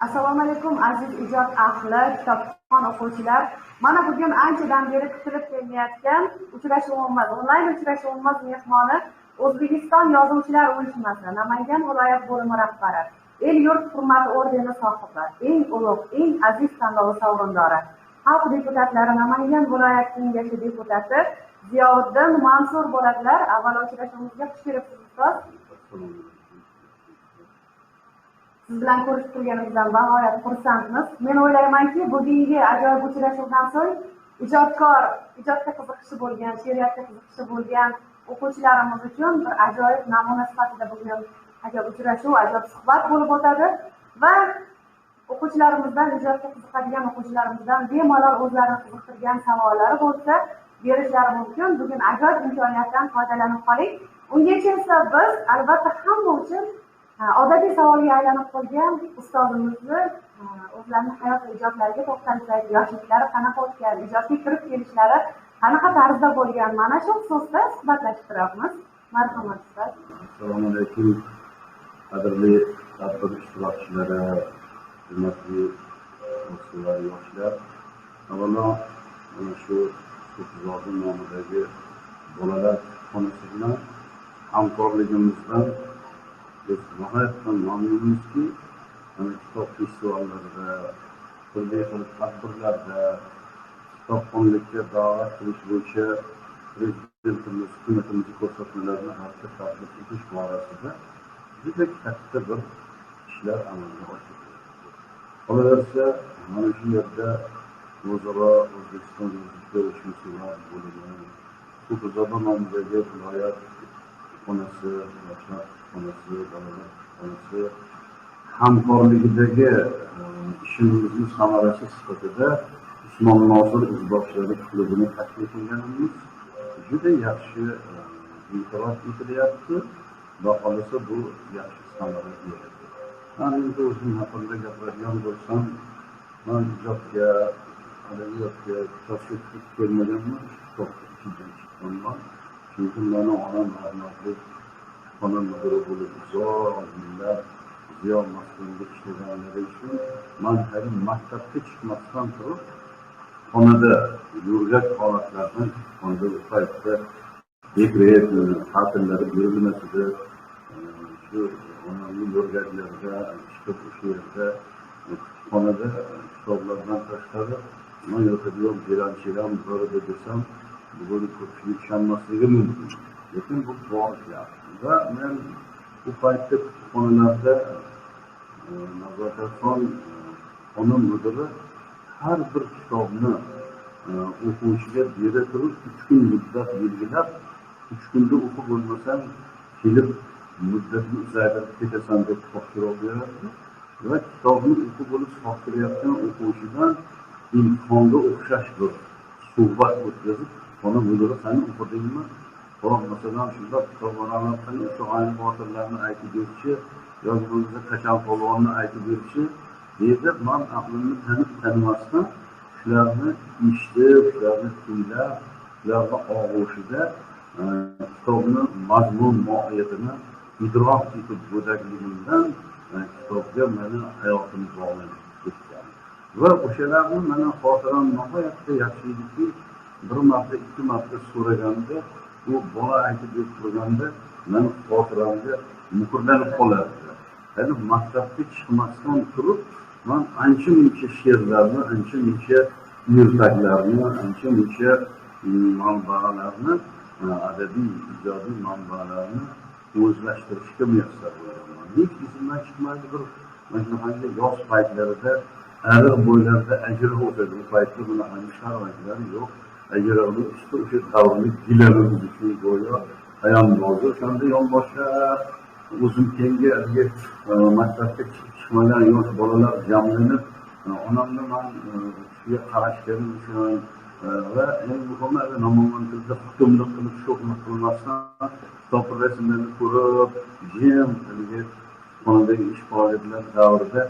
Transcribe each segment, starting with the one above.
Assalomu alaykum, aziz ijod ahli, kitobxon o'quvchilar. Mana bugun anchadan beri kutilib kelayotgan uchrashuvimiz, onlayn uchrashuvimiz mehmoni O'zbekiston Yozuvchilar uyushmasi Namangan viloyat bo'limi rahbari, El-yurt hurmati ordeni sohibi, eng ulug', eng aziz tanlovi sovrindori, xalq deputatlari Namangan viloyat kengashi deputati Ziyoviddin Mansur bo'ladilar. Avvalo uchrashuvimizga xush kelibsiz, ustoz. Siz bilan ko'rishib turganimizdan bag'oyat xursandmiz. Men o'ylaymanki, bugungi ajoyib uchrashuvdan so'ng ijodkor, ijodga qiziqishi bo'lgan, she'riyatga qiziqishi bo'lgan o'quvchilarimiz uchun bir ajoyib namuna sifatida bugun ajoyib uchrashuv, ajoyib suhbat bo'lib o'tadi va o'quvchilarimizdan, ijodga qiziqadigan o'quvchilarimizdan bemalol o'zlarini qiziqtirgan savollari bo'lsa berishlari mumkin. Bugun ajoyib imkoniyatdan foydalanib qoling. Ungacha esa biz albatta hamma uchun odatiy savolga aylanib qolgan ustozimizni o'zlarining hayot va ijodlariga to'xtalsak, yoshliklari qanaqa o'tgan, ijodga kirib kelishlari qanaqa tarzda bo'lgan, mana shu xususda suhbatlashib turamiz. Marhamat, ustoz. Assalomu alaykum, qadrli tadbir ishtirokchilari, hurmatli do'stlar, yoshlar. Avvalo mana shu Sufizoda nomidagi bolalar kutubxonasi bilan hamkorligimizdan biz nihoyatda mamnunmizki, mana kitob festivallarida, turli xil tadbirlarda kitobxonlikka da'vat qilish bo'yicha prezidentimiz, hukumatimiz ko'rsatmalarini xalqqa tatbiq etish borasida juda katta bir ishlar amalga oshirildi. Qolaversa, mana shu yerda o'zaro O'zbekiston Yozuvchilar uyushmasi bo'limi, Sufizoda nomidagi viloyat kutubxonasi, yoshlar kutubxonasi, bolalar kutubxonasi hamkorligidagi ishimizning samarasi sifatida Usmon Nosir izboshlari klubini tashkil qilganimiz juda yaxshi e'tirof etilyapti. Xudo xohlasa bu yaxshi samara beradi. Man endi o'zim haqimda gapiradigan bo'lsam, man ijodga, adabiyotga, kitobga kirib kelmaganman, kitobga ichidan chiqqanman. Chunki mani onam rahmatli kutubxona mudiri bo'lib uzoq yillar Ziyo maskanida ishlaganlari uchun man hali maktabga chiqmasdan turib kutubxonada yo'rgak holatlardan kutubxonada u paytda dekret ta'tillari berilmas edi. Shu onamning yo'rgaklarida chiqib o'sha yerda kutubxonada kitoblardan tashqari man yotadigan belanchalar bor edi desam, bugun ko'pchilik ishonmasligi mumkin. Lekin bu bor gap. Va men bu paytda kutubxonalarda Nazokatxon xona mudiri har bir kitobni o'quvchiga bera turib 3 kun muddat belgilab, 3 kunda o'qib bo'lmasang kelib muddatni uzaytirib ketasan deb topshiriq berardi va kitobni o'qib bo'lib topshirayotgan o'quvchidan imtihonga o'xshash bir suhbat o'tkazib, xona mudiri sani o'qidingmi? Xo'p, masalan, shundoq kitob varaqlarini o'sha ayni botirlarni aytib berchi yoki bo'lmasa Qachon polvonni aytib berchi deydi. Man aqlimni tanib tanimasdan shularni eshitib, shularni tinglab, shularni og'ushida kitobni mazmun mohiyatini idrok etib go'dakligimdan kitobga mani hayotim bog'lanib ketgan. Va o'shalarni mani xotiram nihoyatda yaxshi ediki, bir marta, ikki marta so'raganda, u bola aytib berib turganda mani xotiramga muhrlanib qolardi. Ya'ni maktabga chiqmasdan turib man ancha-muncha she'rlarni, ancha-muncha ertaklarni, ancha-muncha manbalarni, adabiy, ijodiy manbalarni o'zlashtirishga muyassar bo'lganman. Hech esimdan chiqmaydi, bir mana shunaqangi yoz paytlarida ariq bo'ylarida ajriq o'tadi. U paytda bunaqangi sharoitlar yo'q. Ajriqni usti o'sha davrni gilami uchun go'yo ayambozi. O'shanda yonboshlab o'zim tengi haligi maktabga chiqib chiqmagan yosh bolalar jamlanib, onamni man shunga qarashganim uchun va eng muhimi namangan tilida hukmni qilib, sho'xlik qilmasdan kitob rasmlarini ko'rib, jim haligi xonadagi ish faoliyatlar davrida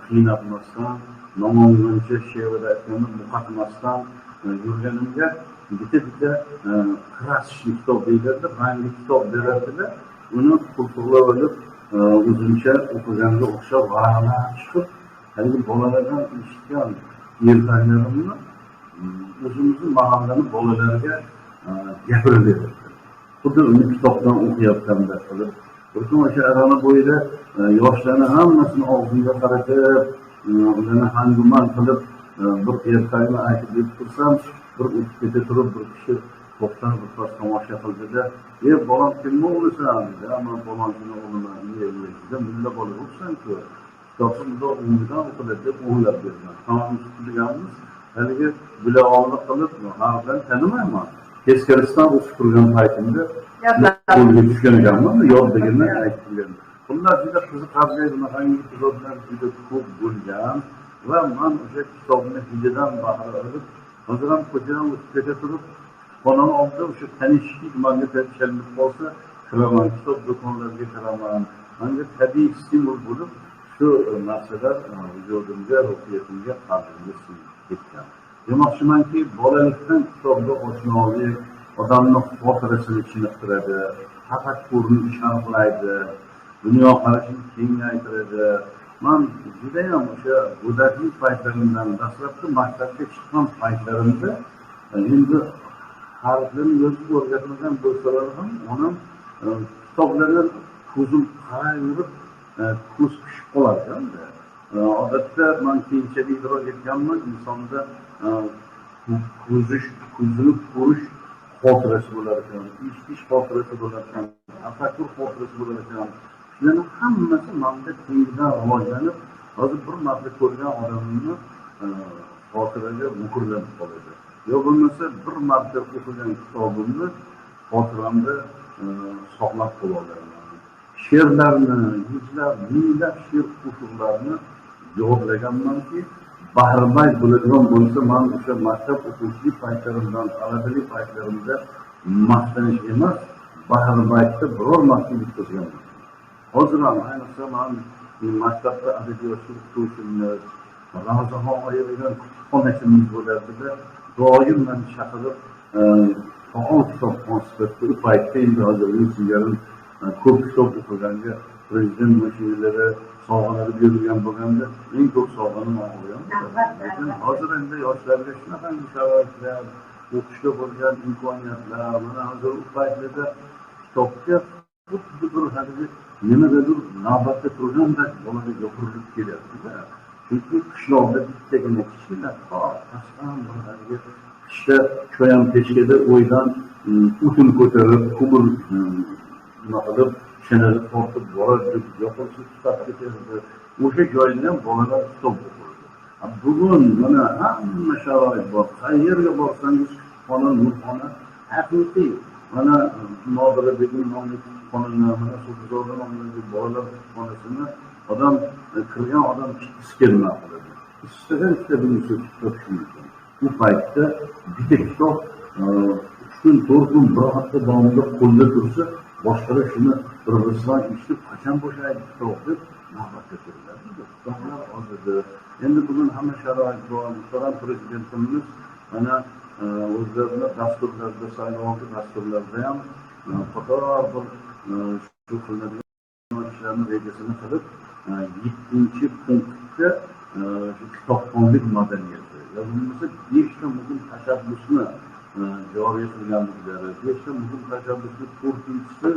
qiynatmasdan, namangancha she'rida aytganda muqatmasdan yurganimga bitta-bitta krasочный kitob deyiladi, rangli kitob beradilar. Uni qultuqlab olib, o'zimcha o'qiganga o'xshab varaqlab chiqib, Haligi bolalardan eshitgan ertaklarimni o'zimizni mahallani bolalarga gapirib berardim. Xuddi uni kitobdan o'qiyotganda qilib, bir kun o'sha arona bo'yida yoshlarni hammasini og'zimga qaratib, ularni hanguman qilib bir ertakni aytib berib tursam, bir o'tib keta turib bir kishi to'xtab birpas tomosha qildida, "Ey bolam, kimni o'g'lisan?" dedi. "Man falonchini o'g'liman." "Ye, mulla bola bo'libsan-ku, kitobni bundoq o'ngidan o'qiladi" deb o'nglab bergan. Hammamiz kulganmiz. Haligi bilag'onlik qilib, harflarni tanimayman. Teskarisidan o'qib turgan paytimda qo'lga tushgan ekanman, yodligini aytib turgan. Bunlar juda qiziqarli, bunaqangi epizodlar juda ko'p bo'lgan va man o'sha kitobni hididan bahra olib, hozir ham ko'chadan o'tib keta turib, xonani oldida o'sha tanishlik manga chalinib qolsa, kiraman, kitob do'konlariga kiraman. Manga tabiiy stimul bo'lib, shu narsalar vujudimga, ruhiyatimga, qalbimga singib ketgan. Demoqchimanki, bolalikdan kitobga oshnolik odamni xotirasini chiniqtiradi, tafakkurni sharhlaydi, dunyoqarashini kengaytiradi. Man judayam o'sha go'daklik paytlarimdan, dastlabki maktabga chiqqan paytlarimda endi harflarni yozib o'rgatmagan bo'lsalar ham onam kitoblardan ko'zim qarayverib ko'z pishib qolar ekanda. Odatda man keyinchalik idrok etganman, insonda ko'zini ko'rish xotirasi bo'lar ekan, eshitish xotirasi bo'lar ekan, tafakkur xotirasi bo'lar ekan. Shularning hammasi manda keyindan rivojlanib, hozir bir marta ko'rgan odamimni xotiraga muhrlanib qoladi. Yo bo'lmasa bir marta o'qigan kitobimni xotiramda saqlab qola olaman. She'rlarni, yuzlab, minglab she'r qo'shiqlarni yodlaganmanki, bahribayt bo'ladigan bo'lsa, man o'sha maktab o'quvchilik paytlarimdan, talabalik paytlarimda maqtanish emas, bahribaytda biror marta yutqazganman. Hozir ham ayniqsa man maktabda adabiyotchi o'qituvchimiz, Ramazonxon oyi degan kutubxonachimiz bo'lardida, doim meni chaqirib, faol kitobxon sifatida u paytda endi hozir singari ko'p kitob o'qiganga prezident mashinalari sovg'alari berilgan bo'lganda eng ko'p sovg'ani man olganman. Lekin hozir endi yoshlarga shunaqangi sharoitlar, o'qishga bo'lgan imkoniyatlar, mana hozir u paytlarda kitobga xuddi bir haligi nimagadir navbatda turgandek bolaga yopirilib kelyapti-da. Chunki qishloqda bittagina kichkina pastdan bir haligi qishda choyan pechkada o'ydan o'tin ko'tarib, ko'mir nima qilib, shinini tortib borardi, yoqilsa tutab ketardi. O'sha joyda ham bolalar kitob o'qirdi. Bugun mana hamma sharoit bor. Qayerga borsangiz kutubxona, nurxona haqiqiy. Mana Nodira Begim nomli kutubxonani, mana So'fizoda nomli bolalar kutubxonasini odam kirgan odam chiqqisi kelmay qoladi. Istagan kitobini topish mumkin. Bu paytda bitta kitob 3 kun, 4 kun, bir hafta davomida qo'lda tursa, boshqalar shuni bir-birisidan eshitib, qachon bo'shaydi kitob deb navbatda turiladi. Kitoblar oz edi. Endi bugun hamma sharoit bor. Muhtaram prezidentimiz mana o'zlarini dasturlarida, saylovoldi dasturlarida ham qator bir shu qilinadigan ishlarni rejasini qilib, 7-punktda shu kitobxonlik madaniyati, yo bo'lmasa 5 ta muhim tashabbusni joriy qilganliklari, 5 ta muhim tashabbusni 4-chisi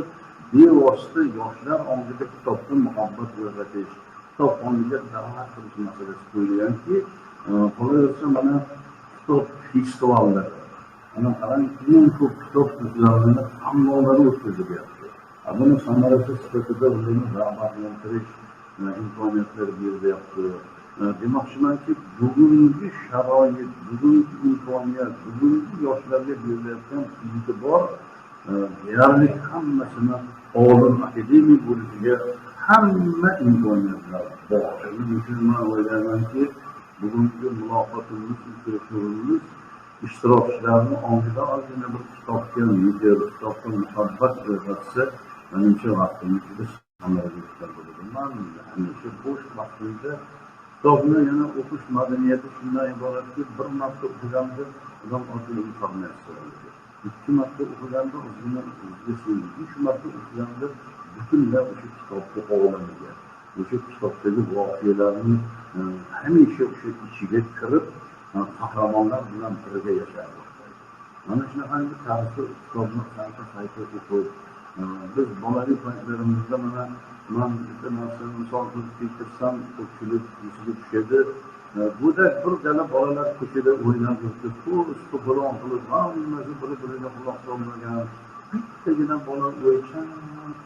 bevosita yoshlar ongida kitobga muhabbat uyg'otish, kitobxonlikka da'vat qilish masalasi qo'yilganki, qolaversa mana kitob festivallari, mana qarang, eng ko'p kitob o'quvchilarini tanlovlari o'tkazilyapti. Buni samarasi sifatida ularni rag'batlantirish imkoniyatlari berilyapti. Demoqchimanki, bugungi sharoit, bugungi imkoniyat, bugungi yoshlarga berilayotgan e'tibor deyarli hammasini olim akademik bo'lishiga hamma imkoniyatlar bor. Shuning uchun man o'ylaymanki, bugungi muloqotimiz, uchrashuvimiz ishtirokchilarni ongida ozgina bir kitobga mehr, kitobga muhabbat uyg'otsa, menimcha vaqtimiz juda samarali o'tgan bo'ladi. Man hamisha bo'sh vaqtimda kitobni yana o'qish madaniyati shundan iboratki, bir marta o'qiganda odam ozgina informatsiya oladi. 2 marta o'qiganda ozgina o'ziga singadi. 3 marta o'qiganda butunlay o'sha kitobga olamiga, o'sha kitobdagi voqealarning hamisha o'sha ichiga kirib qahramonlar bilan birga yashardi. Mana shunaqangi tarzda kitobni qayta-qayta o'qib, biz bolalik paytlarimizda mana man bitta narsani misol qilib keltirsam, ko'pchilik esiga tushadi. Bu da bir dala bolalar ko'chada o'ynab yuribdi, ko'z to'polon qilib, hammasi bir-biriga quloq solmagan, bittagina bola o'ychan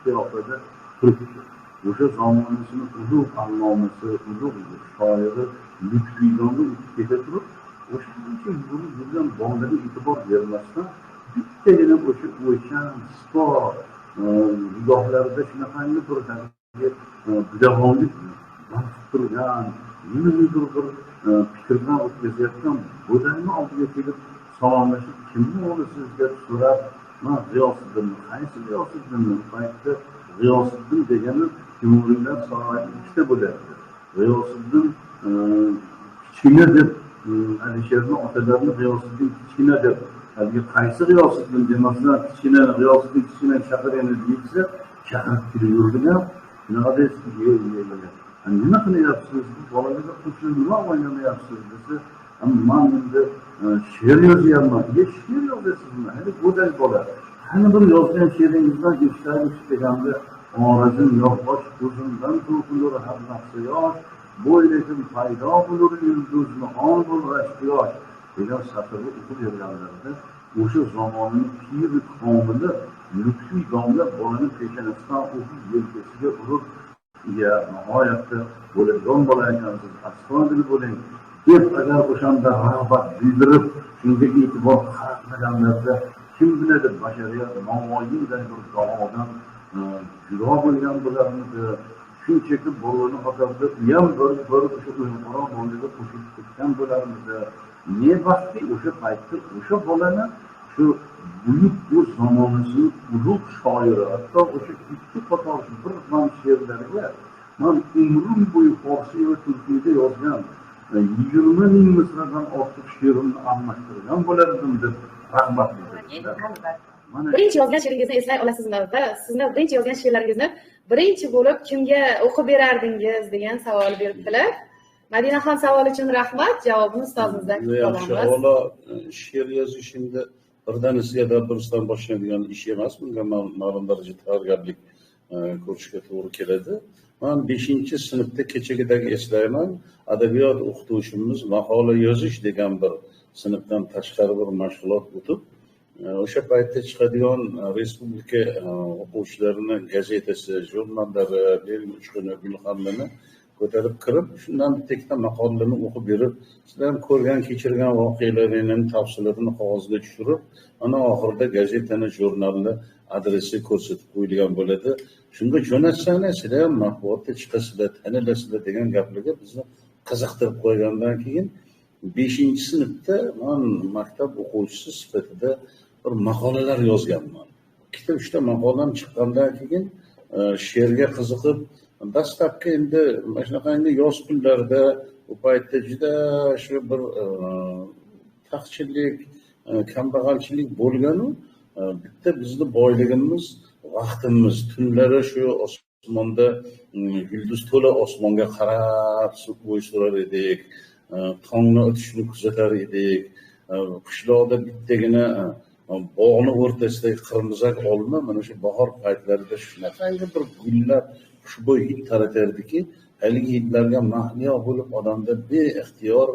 qiyofada turibdi. O'sha zamonasini ulug' allomasi, ulug' shoiri Lutfiydonni o'tib keta turib, o'shancha yugurib yurgan bolalarga e'tibor bermasdan bittagina o'sha o'ychan, sipo nigohlarida shunaqangi bir budag'onlik balqib turgan, nimanidir bir fikrdan o'tkazayotgan go'dakni oldiga kelib salomlashib, kimni o'g'lisiz deb so'rab, man G'iyosiddinni, qaysi G'iyosiddinni? U paytda G'iyosiddin degani Temuriylar saroyida ikkita bo'lardi. G'iyosiddin kichkina deb Alisherni otalarini G'iyosiddin kichkina deb, haligi qaysi G'iyosiddin demasdan kichkina G'iyosiddin kichkina chaqiringlar deyilsa, chaqirib kelib yurdilar. Shunaqa desa, nima qilyapsiz? Bu bolalarga qo'shilib nima o'ynamayapsiz desa, man endi she'r yozyapman. She'r yozasizmi? Hali go'dak bola. Qani bir yozgan she'ringizdan eshitaylik deganda, orazim yog'och ko'zimdan to'kilar har lahza yosh, bo'ylekim paydo bo'lur yulduzni on bo'lg'ach quyosh degan satrni o'qib berganlarida o'sha zamonning piri komili Lutfiy domla bolani peshonasidan o'pib yelkasiga urib, ya nihoyatda bo'ladigan bola ekansiz, astoydil bo'ling deb agar o'shanda rag'bat bildirib shunga e'tibor qaratmaganlarida kim biladi, bashariyat Navoiyday bir duodan judo bo'lgan bo'larmidi? Shunchaki bolalarni qatorida u ham bir o'sha o'yinqaroq bolalarga qo'shilib ketgan bo'larmidi? Ne vaqtki o'sha paytda o'sha bolani shu buyuk o'z zamonasining ulug' shoiri, hatto o'sha ikki qator bir band she'rlarga man umrim bo'yi forsiy va turkiyda yozgan 20 ming misradan ortiq she'rimni almashtirgan bo'lardim deb rag'bat bildirdilar. Birinchi yozgan she'ringizni eslay olasizmi va sizni birinchi yozgan she'rlaringizni birinchi bo'lib kimga o'qib berardingiz degan savol beribdilar. Madinaxon, savol uchun rahmat. Javobini ustozimizdan kutib olamiz. Avvalo she'r yozish endi birdanisiga dabdurustdan boshlanadigan ish emas. Bunga ma'lum darajada tayyorgarlik ko'rishga to'g'ri keladi. Man 5-sinfda kechagidagi eslayman, adabiyot o'qituvchimiz maqola yozish degan bir sinfdan tashqari bir mashg'ulot o'tib, o'sha paytda chiqadigan respublika o'quvchilarini gazetasi, jurnallari, Lenin uchquni, Gulxanini ko'tarib kirib, shundan bitta-ikkita maqolalarni o'qib berib, sizlar ham ko'rgan, kechirgan voqealaringni tafsilotini qog'ozga tushirib, ana oxirida gazetani, jurnalni adresi ko'rsatib qo'yilgan bo'ladi. Shunga jo'natsanglar, sizlar ham matbuotda chiqasizlar, tanilasizlar degan gaplarga bizni qiziqtirib qo'ygandan keyin 5-sinfda man maktab o'quvchisi sifatida bir maqolalar yozganman. 2-3ta maqolam chiqqandan keyin she'rga qiziqib, dastlabki endi mana shunaqangi yoz kunlarida u paytda juda shu bir taqchillik, kambag'alchilik bo'lganu, bitta bizni boyligimiz vaqtimiz, tunlari shu osmonda yulduz to'la osmonga qarab o'y surar edik, tongni otishini kuzatar edik. Qishloqda bittagina bog'ni o'rtasidagi qirmizak olma mana shu bahor paytlarida shunaqangi bir gullab xushbo'y hid taratardiki, haligi hidlarga mahliyo bo'lib odamda beixtiyor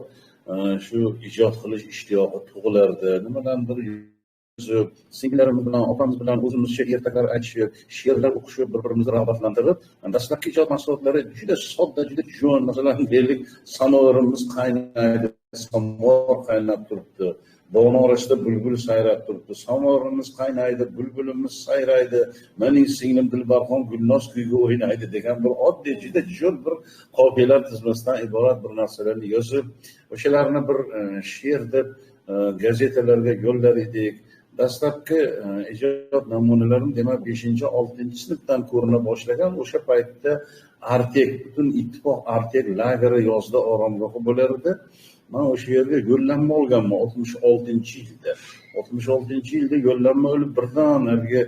shu ijod qilish ishtiyoqi tug'ilardi. Nimadandir yozib, singillarimiz bilan, opamiz bilan o'zimizcha ertaklar aytishib, she'rlar o'qishib, bir-birimizni rag'batlantirib, dastlabki ijod mahsulotlari juda sodda, juda jo'n. Masalan, deylik, samovarimiz qaynaydi, samovar qaynab turibdi. Bog'ning orasida bulbul sayrab turibdi. Samovarimiz qaynaydi, bulbulimiz sayraydi. Mening singlim Dilbarxon Gulnoz kuyga o'ynaydi degan bir oddiy, juda jo'n bir qofiyalar tizmasidan iborat bir narsalarni yozib, o'shalarni bir she'r deb gazetalarga yo'llar edik. Dastlabki ijod namunalarim demak 5-6-sinfdan ko'rina boshlagan. O'sha paytda Artek, butun ittifoq Artek lageri yozda oromgohi bo'lar edi. Men o'sha yerga yo'llanma olganman 66-yilda. 66-yilda yo'llanma olib, birdan haligi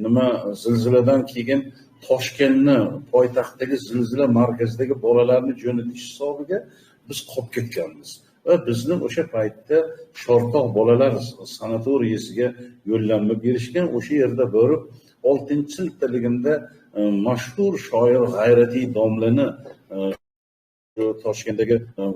nima zilziladan keyin Toshkentni poytaxtdagi zilzila markazidagi bolalarni jo'natish hisobiga biz qolib ketganmiz. Va bizni o'sha paytda Chortoq bolalar sanatoriyasiga yo'llanma berishgan. O'sha yerda borib 6-sinfdaligimda mashhur shoir G'ayratiy domlani Toshkentdagi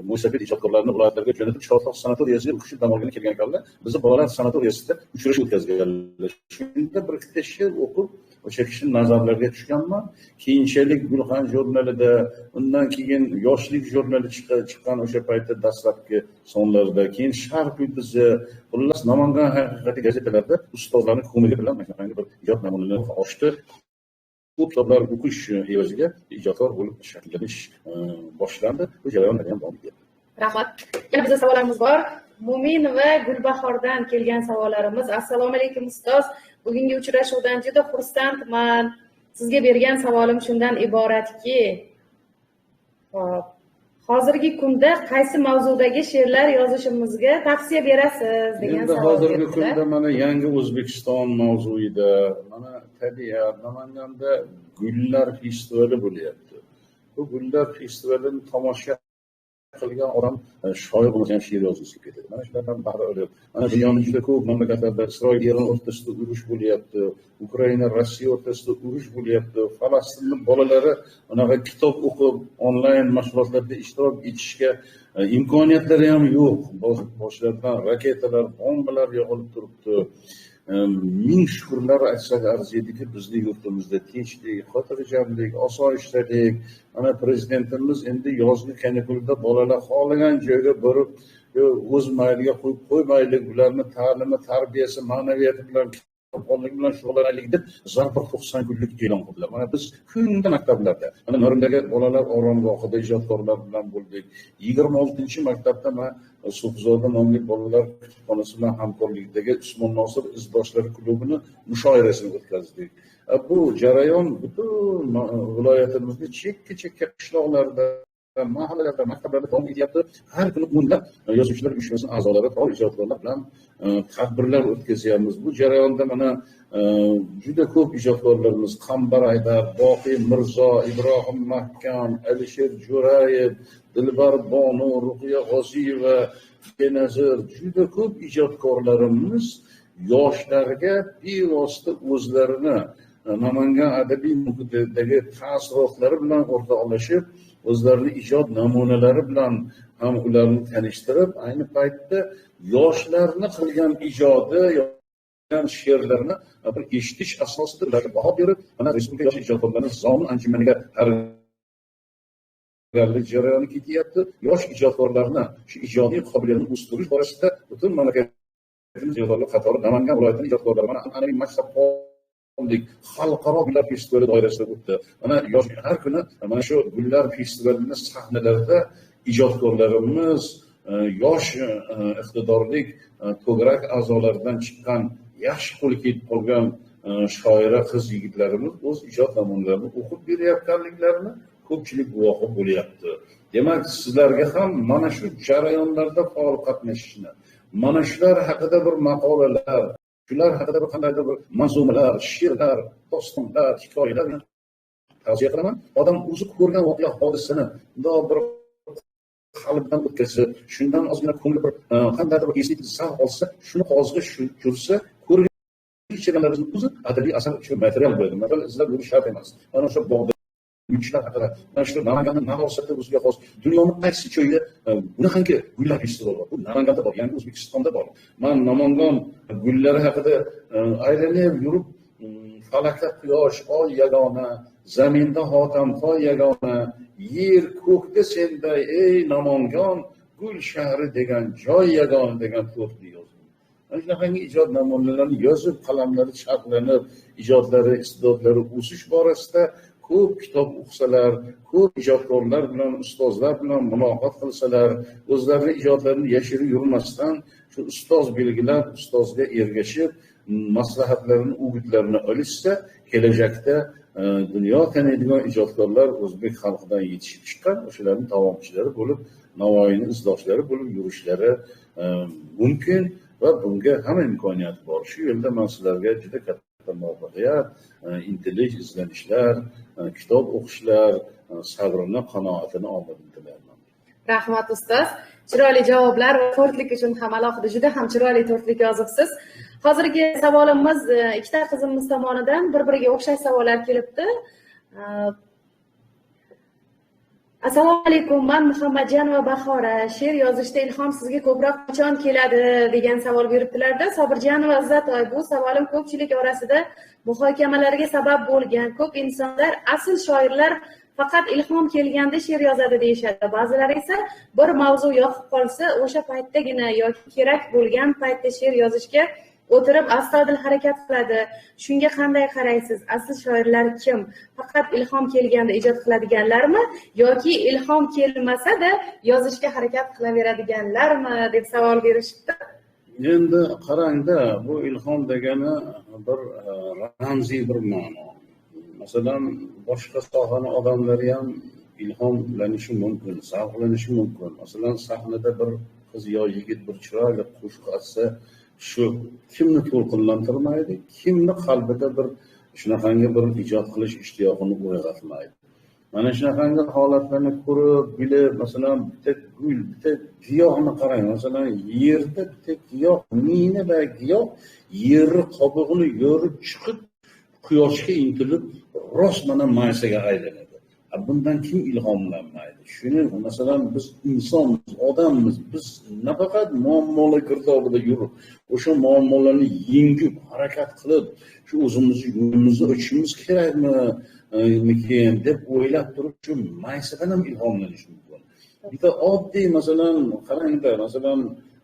mo'ysafid ijodkorlarni viloyatlarga jo'natib Chortoq sanatoriyasiga o'qish dam olgani kelgan ekanlar. Bizni bolalar sanatoriyasida uchrashuv o'tkazganlar. Shunda bir ikkita she'r o'qib o'sha kishining nazarlariga tushganman. Keyinchalik Gulxan jurnalida, undan keyin Yoshlik jurnali chiqqan o'sha paytda dastlabki sonlarda, keyin Sharq yulduzi, xullas Namangan haqiqati gazetalarida ustozlarning ko'magi bilan mana shunaqangi bir ijod namunalarini ochdi. Bu kitoblar o'qish evaziga ijodkor bo'lib shakllanish boshlandi. Bu jarayon ham davom etyapti. Rahmat. Yana bizda savollarimiz bor. Mo'min va Gulbahordan kelgan savollarimiz. Assalomu alaykum ustoz. Bugungi uchrashuvdan juda xursandman. Sizga bergan savolim shundan iboratki, hop, hozirgi kunda qaysi mavzudagi she'rlar yozishimizga tavsiya berasiz degan savol. Hozirgi kunda mana yangi O'zbekiston mavzuida, mana tabiat, Namanganda gullar festivali bo'lyapti. Bu gullar festivalini tomosha qilgan odam shoir bo'lmasa ham she'r yozgisi kelib ketadi. Mana shulardan bahra olib, mana dunyoning juda ko'p mamlakatlarida Isroil Eron o'rtasida urush bo'lyapti, Ukraina Rossiya o'rtasida urush bo'lyapti, Falastinning bolalari unaqa kitob o'qib onlayn mashg'ulotlarda ishtirok etishga imkoniyatlari ham yo'q. Boshlaridan raketalar, bombalar yog'ilib turibdi. Ming shukrlar aytsak arziydiki, bizni yurtimizda tinchlik, xotirjamlik, osoyishtalik. Mana prezidentimiz endi yozgi kanikulda bolalar xohlagan joyga borib, o'z mayliga qo'yib qo'ymaylik, ularni ta'limi, tarbiyasi, ma'naviyati bilan, kitobxonlik bilan shug'ullanaylik deb zarba 90 kunlik e'lon qildilar. Mana biz kunda maktablarda, mana Norindagi bolalar oromgohida ijodkorlar bilan bo'ldik. 26-maktabda mana Suhzoda nomli bolalar kutubxonasi bilan hamkorlikdagi Usmon Nosir izboshlari klubini mushoirasini o'tkazdik. Bu jarayon butun viloyatimizning chekka-chekka qishloqlarida, mahallalarda, maktablarda davom etyapti. Har kuni o'nlab yozuvchilar uyushmasining a'zolari, faol ijodkorlar bilan tadbirlar o'tkazyapmiz. Bu jarayonda mana juda ko'p ijodkorlarimiz Qambar Aydar, Boqiy Mirzo, Ibrohim Mahkam, Alisher Jo'rayev, Dilbar Bonu, Ruqiya G'oziyeva, Benazir, juda ko'p ijodkorlarimiz yoshlarga bevosita o'zlarini Namangan adabiy muhitidagi taassurotlari bilan o'rtoqlashib, o'zlarini ijod namunalari bilan ham ularni tanishtirib, ayni paytda yoshlarni qilgan ijodi, yozgan she'rlarini bir eshitish asosida ularga baho berib, mana respublika yosh ijodkorlarining zomin anjumaniga tayyorgarlik jarayoni ketyapti. Yosh ijodkorlarni shu ijodiy qobiliyatini o'stirish borasida butun mamlakatimiz ijodkorlar qatori Namangan viloyatining ijodkorlari mana an'anaviy maktab xalqaro gullar festivali doirasida o'tdi. Mana yosh har kuni mana shu gullar festivalining sahnalarida ijodkorlarimiz, yosh iqtidorli to'garak a'zolaridan chiqqan, yaxshi qo'li ketib qolgan shoira qiz yigitlarimiz o'z ijod namunalarini o'qib berayotganliklarini ko'pchilik guvohi bo'lyapti. Demak, sizlarga ham mana shu jarayonlarda faol qatnashishni, mana shular haqida bir maqolalar, shular haqida bir qandaydir bir manzumalar, she'rlar, dostonlar, hikoyalar tavsiya qilaman. Odam o'zi ko'rgan voqea hodisani bundoq bir qalbdan o'tkazsa, shundan ozgina ko'ngli bir qandaydir bir estetik zavq olsa, shuni qog'ozga tushirsa, ko'rgan ichganlaringizni o'zi adabiy asar uchun material bo'ladi. Material izlab yurish shart emas. Mana o'sha bog'da gulchilar haqida, mana shu Namanganning nafosati o'ziga xos, dunyoning qaysi joyida bunaqangi gullar festivali bor? Bu Namanganda bor, ya'ni O'zbekistonda bor. Men Namangan gullari haqida aylanib yurib, falakda quyosh, oy yagona, zaminda hotamtoy yagona, yer ko'kda senday ey Namangan, gul shahri degan joy yagona degan to'rtni yozdim. Mana shunaqangi ijod namunalarini yozib, qalamlari charxlanib, ijodlari, iste'dodlari o'sish borasida ko'p kitob o'qisalar, ko'p ijodkorlar bilan, ustozlar bilan muloqot qilsalar, o'zlarini ijodlarini yashirib yurmasdan shu ustoz belgilab, ustozga ergashib, maslahatlarini, o'gitlarini olishsa, kelajakda dunyo taniydigan ijodkorlar o'zbek xalqidan yetishib chiqqan, o'shalarning davomchilari bo'lib, Navoiyning izdoshlari bo'lib yurishlari mumkin va bunga hamma imkoniyat bor. Shu yo'lda men sizlarga juda katta katta muvaffaqiyat, intilish, izlanishlar, kitob o'qishlar, sabrini, qanoatini omadini tilayman. Rahmat ustoz. Chiroyli javoblar va to'rtlik uchun ham alohida juda ham chiroyli to'rtlik yozibsiz. Hozirgi savolimiz ikkita qizimiz tomonidan bir-biriga o'xshash savollar kelibdi. Assalomu alaykum, men Muhammadjon va Bahora. She'r yozishda ilhom sizga ko'proq qachon keladi degan savol beribdilarda. Sobirjon va Izzatoy, bu savolim ko'pchilik orasida muhokamalarga sabab bo'lgan. Ko'p insonlar asl shoirlar faqat ilhom kelganda she'r yozadi deyishadi. Ba'zilar esa bir mavzu yoqib qolsa, o'sha paytdagina yoki kerak bo'lgan paytda she'r yozishga o'tirib astoydil harakat qiladi. Shunga qanday qaraysiz? Asl shoirlar kim? Faqat ilhom kelganda ijod qiladiganlarmi yoki ilhom kelmasa-da yozishga harakat qilaveradiganlarmi deb savol berishibdi. Endi qarangda, bu ilhom degani bir ramziy bir ma'no. Masalan, boshqa sohani odamlari ham ilhomlanishi mumkin, zavqlanishi mumkin. Masalan, sahnada bir qiz yo yigit bir chiroyli qo'shiq aytsa, shu kimni to'lqinlantirmaydi, kimni qalbida bir shunaqangi bir ijod qilish ishtiyoqini uyg'otmaydi. Mana shunaqangi holatlarni ko'rib, bilib, masalan, bitta gul, bitta giyohni qarang, masalan, yerda bitta giyoh, mina va giyoh yerni qobig'ini yorib chiqib, quyoshga intilib, rost mana maysaga aylanadi. Bundan kim ilhomlanmaydi? Shuni masalan biz insonmiz, odammiz, biz nafaqat muammolar girdobida yurib, o'sha muammolarni yengib, harakat qilib, shu o'zimizni yo'limizni ochishimiz kerakmi deb o'ylab turib, shu maysadan ham ilhomlanish mumkin. Bitta oddiy masalan, qarangda, masalan,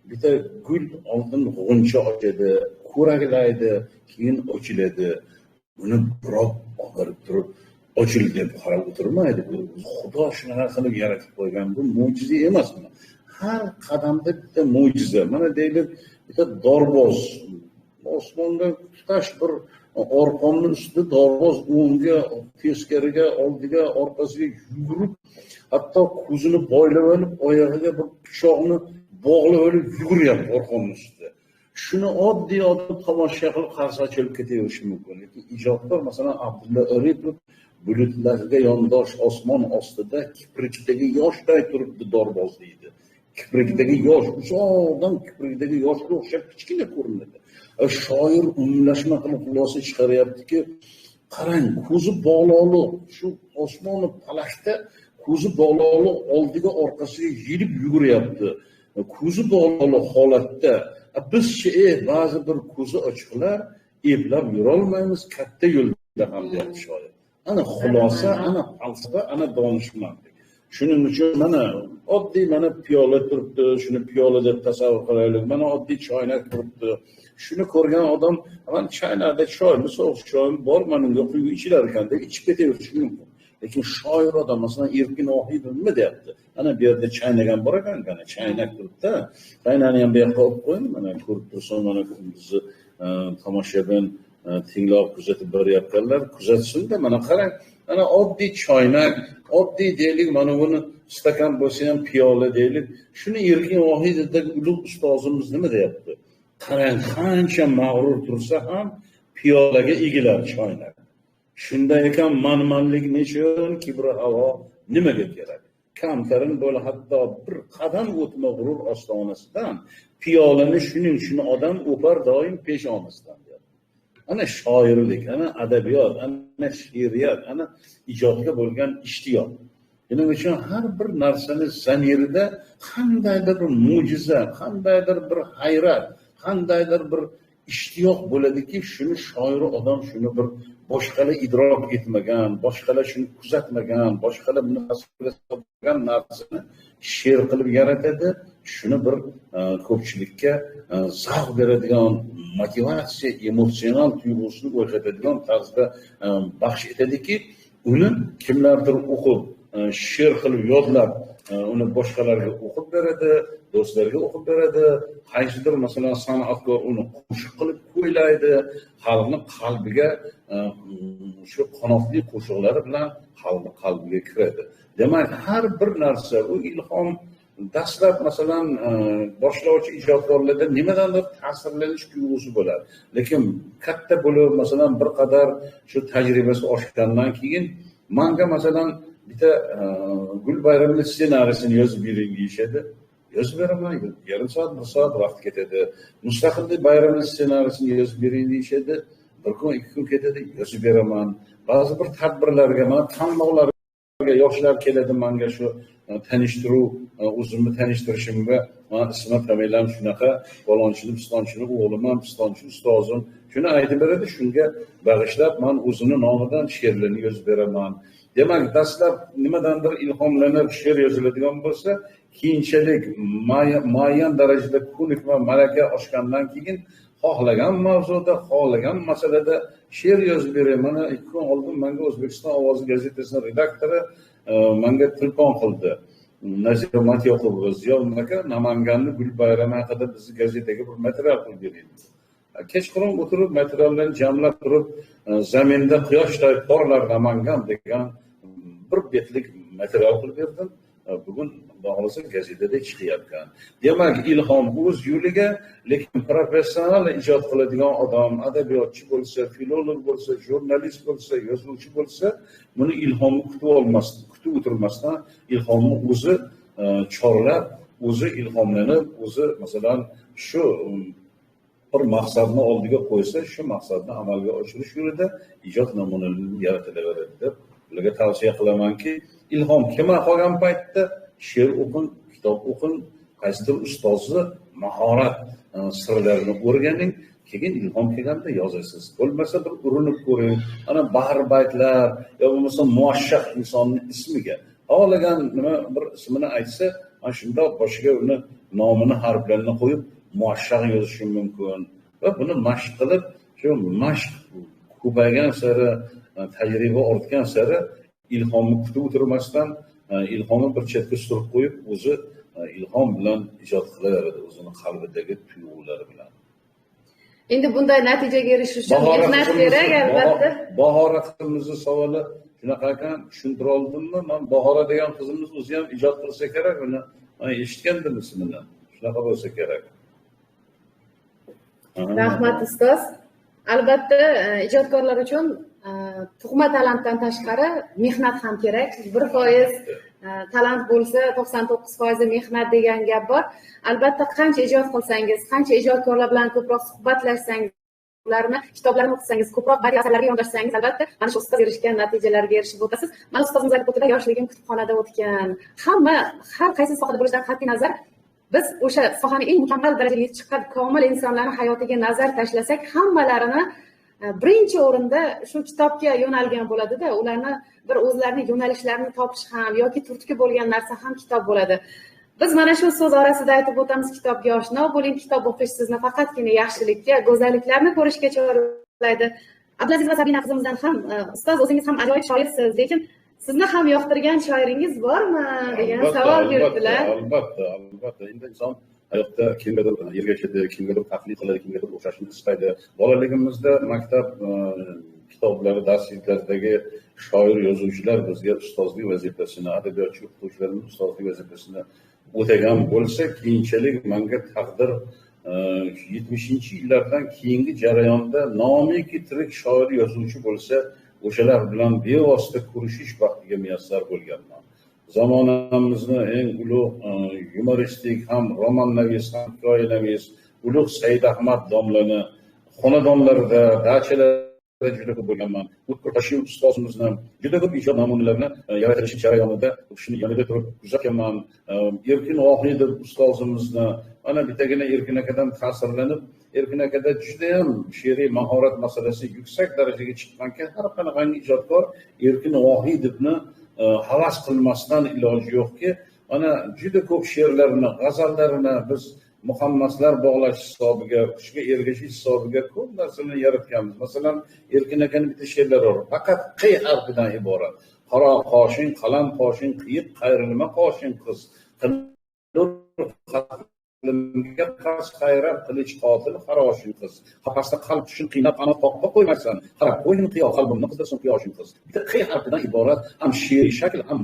bitta gul oldin g'uncha ochadi, ko'raklaydi, keyin ochiladi. Buni birov olib turib ochil deb qarab o'tirmaydi. Bu Xudo shunaqa qilib yaratib qo'ygan, bu mo'jiza emasmi? Har qadamda bitta mo'jiza. Mana deylik, bitta dorboz osmonda tutash bir orqonning ustida dorboz o'ngga, teskariga, oldiga, orqasiga yugurib, hatto ko'zini boylab olib, oyog'iga bir pichoqni bog'lab olib yuguryapti orqonning ustida. Shuni oddiy odam tomosha qilib qarshi ochilib ketaverishi mumkin. Lekin ijodkor, masalan, Abdulla Aripov bulutlarga yondosh osmon ostida kiprikdagi yoshday turibdi dorboz deydi. Kiprikdagi yosh, uzoqdan kiprikdagi yoshga o'xshab kichkina ko'rinadi. Shoir umumlashma qilib xulosa chiqaryaptiki, qarang, ko'zi bog'liq shu osmoni falakda ko'zi bog'liq oldiga orqasiga yelib yuguryapti. Ko'zi bog'liq holatda bizchi ba'zi bir ko'zi ochiqlar eplab yurolmaymiz katta yo'lda ham deyapti shoir. Ana xulosa, ana falsafa, ana donishmandlik. Shuning uchun mana oddiy mana piyola turibdi, shuni piyola deb tasavvur qilaylik. Mana oddiy choynak turibdi. Shuni ko'rgan odam, mana choynakda choymi, sovuq choymi bor, mana unga quyib ichilar ekan deb ichib ketaverishi mumkin. Lekin shoir odam, masalan, Erkin Vohidov nima deyapti? Mana bu yerda chaynak ham bor ekan, mana chaynak turibdi. Chaynakni ham bu yoqqa olib qo'ying, mana ko'rib tursin, mana bizni tomoshabin tinglab kuzatib borayotganlar kuzatsin-da, mana qarang, mana oddiy choynak, oddiy deylik, mana buni stakan bo'lsa ham piyola deylik. Shuni Erkin Vohidovdagi ulug' ustozimiz nima deyapti? Qarang, qancha mag'rur tursa ham piyolaga egilar choynak. Shunday ekan manmanlik nechun, kibr havo nimaga kerak? Kamtarin bo'l, hatto bir qadam o'tma g'urur ostonasidan, piyolani shuning uchun odam o'par doim peshonasidan deyapti. Ana shoirlik, ana adabiyot, ana she'riyat, ana ijodga bo'lgan ishtiyoq. Shuning uchun har bir narsani zamirida qandaydir bir mo'jiza, qandaydir bir hayrat, qandaydir bir ishtiyoq bo'ladiki, shuni shoir odam shuni bir boshqalar idrok etmagan, boshqalar shuni kuzatmagan, boshqalar buni tasavvur narsani she'r qilib yaratadi. Shuni bir ko'pchilikka zavq beradigan, motivatsiya, emotsional tuyg'usini uyg'otadigan tarzda baxsh etadiki, uni kimlardir o'qib, she'r qilib yodlab, uni boshqalarga o'qib beradi, do'stlarga o'qib beradi. Qaysidir masalan san'atkor uni qo'shiq qilib ko'ylaydi, xalqning qalbiga shu qanotli qo'shiqlari bilan xalqning qalbiga kiradi. Demak, har bir narsa u ilhom Dastlab masalan boshlovchi ijodkorlarda nimadandir ta'sirlanish tuyg'usi bo'ladi. Lekin katta bo'lib, masalan, bir qadar shu tajribasi oshgandan keyin manga masalan bitta Gul bayramini ssenarisini yozib bering deyishadi. Yozib beraman, yarim soat, bir soat vaqt ketadi. Mustaqillik bayramini ssenarisini yozib bering deyishadi. Bir kun, 2 kun ketadi, yozib beraman. Ba'zi bir tadbirlarga, mana tanlovlarga yoshlar keladi menga shu tanishtiruv, o'zimni tanishtirishimga, mana ismim, familiyam shunaqa, falonchini, pistonchini o'g'liman, pistonchi ustozim. Shuni aytib beradi, shunga bag'ishlab men o'zini nomidan she'rlarni yozib beraman. Demak, dastlab nimadandir ilhomlanib she'r yoziladigan bo'lsa, keyinchalik muayyan darajada ko'nikma, malaka oshgandan keyin xohlagan mavzuda, xohlagan masalada she'r yozib beray. Mana 2 kun oldin menga O'zbekiston ovozi gazetasining redaktori menga telefon qildi. Nazira Matyoqubova, Ziyoddin aka, Namanganni Gul bayrami haqida bizni gazetaga bir material qilib bering. Kechqurun o'tirib materiallarni jamlab turib, zaminda quyoshday porlar Namangan degan bir betlik material qilib berdim. Bugun Xudo xohlasa gazetada chiqayotgan. Demak, ilhom o'z yo'liga, lekin professional ijod qiladigan odam, adabiyotchi bo'lsa, filolog bo'lsa, jurnalist bo'lsa, yozuvchi bo'lsa, buni ilhomni kutib olmasdan, kutib o'tirmasdan ilhomni o'zi chorlab, o'zi ilhomlanib, o'zi masalan shu bir maqsadni oldiga qo'ysa, shu maqsadni amalga oshirish yo'lida ijod namunalarini yaratilaveradi deb ularga tavsiya qilamanki, ilhom kelmay qolgan paytda she'r o'qing, kitob o'qing, qaysidir ustozni mahorat sirlarini o'rganing, keyin ilhom kelganda yozasiz. Bo'lmasa bir urinib ko'ring. Ana bahr baytlar yo bo'lmasa muvashshah insonning ismiga xohlagan nima bir ismini aytsa, ana shundoq boshiga uni nomini harflarini qo'yib muvashshah yozishim mumkin. Va buni mashq qilib, shu mashq ko'paygan sari, tajriba ortgan sari ilhomni kutib o'tirmasdan, ilhomni bir chetga surib qo'yib, o'zi ilhom bilan ijod qilaveradi, o'zini qalbidagi tuyg'ulari bilan. Endi bunday natijaga erishish uchun mehnat kerak albatta. Bahora qizimizni savoli shunaqa ekan, tushuntira oldimmi? Men Bahora degan qizimiz o'zi ham ijod qilsa kerak, uni men eshitgandim ismini. Shunaqa bo'lsa kerak. Rahmat ustoz. Albatta ijodkorlar uchun tug'ma talantdan tashqari mehnat ham kerak. 1% talant bo'lsa, 99% mehnat degan gap bor. Albatta qancha ijod qilsangiz, qancha ijodkorlar bilan ko'proq suhbatlashsangiz, ularni kitoblarini o'qisangiz, ko'proq badiiy asarlarga yondashsangiz, albatta mana shu ustoz erishgan natijalarga erishib o'tasiz. Mana ustozimiz aytib o'tdilar, yoshligim kutubxonada o'tgan. Hamma har qaysi sohada bo'lishidan qat'iy nazar biz o'sha sohani eng mukammal darajaga yetib chiqqan komil insonlarning hayotiga nazar tashlasak, hammalarini birinchi o'rinda shu kitobga yo'nalgan bo'ladida, ularni bir o'zlarining yo'nalishlarini topish ham yoki turtki bo'lgan narsa ham kitob bo'ladi. Biz mana shu so'z orasida aytib o'tamiz, kitobga oshno bo'ling, kitob o'qish sizni faqatgina yaxshilikka, go'zalliklarni ko'rishga chorlaydi. Abdulaziz va Sabina qizimizdan ham, ustoz o'zingiz ham ajoyib shoirsiz, lekin sizni ham yoqtirgan shoiringiz bormi degan savol berdilar. Albatta, albatta. Endi inson hayotda kimgadir ergashadi, kimgadir taqlid qiladi, kimgadir o'xshashni istaydi. Bolaligimizda maktab kitoblari, darsliklaridagi shoir, yozuvchilar bizga ustozlik vazifasini, adabiyotchi o'qituvchilarning ustozlik vazifasini o'tagan bo'lsa, keyinchalik menga taqdir 70-yillardan keyingi jarayonda nomiki tirik shoir, yozuvchi bo'lsa, o'shalar bilan bevosita ko'rishish baxtiga muyassar bo'lganman. Zamonamizni eng ulug' yumoristik, ham romannavis, ham hikoyanavis ulug' Said Ahmad domlani xonadonlarida, dachalarda juda ko'p bo'lganman. O'tkir Hoshim ustozimizni juda ko'p ijod namunalarini yaratilishi jarayonida u kishini yonida turib kuzatganman. Erkin Vohidov ustozimizni ana bittagina Erkin akadan ta'sirlanib, Erkin akada juda ham she'riy mahorat masalasi yuksak darajaga chiqqanki, har qanaqangi ijodkor Erkin Vohidovni havas qilmasdan iloji yo'qki, mana juda ko'p she'rlarini, g'azallarini biz muhammaslar bog'lash hisobiga, kuchga ergashish hisobiga ko'p narsalarni yaratganmiz. Masalan, Erkin akaning bitta she'rlari bor, faqat q harfidan iborat. Qora qoshing, qalam qoshing, qiyiq qayrilma qoshing qiz. Qatlga qas qayrab qilich qotil xaroshin qiz. Qafasda qalb tushin qiynab qanot qoqqa qo'ymaysan. Qarab qo'ying qiyo qalbimni qizdirsin quyoshing qiz. Bitta q harfidan iborat ham she'riy shakl, ham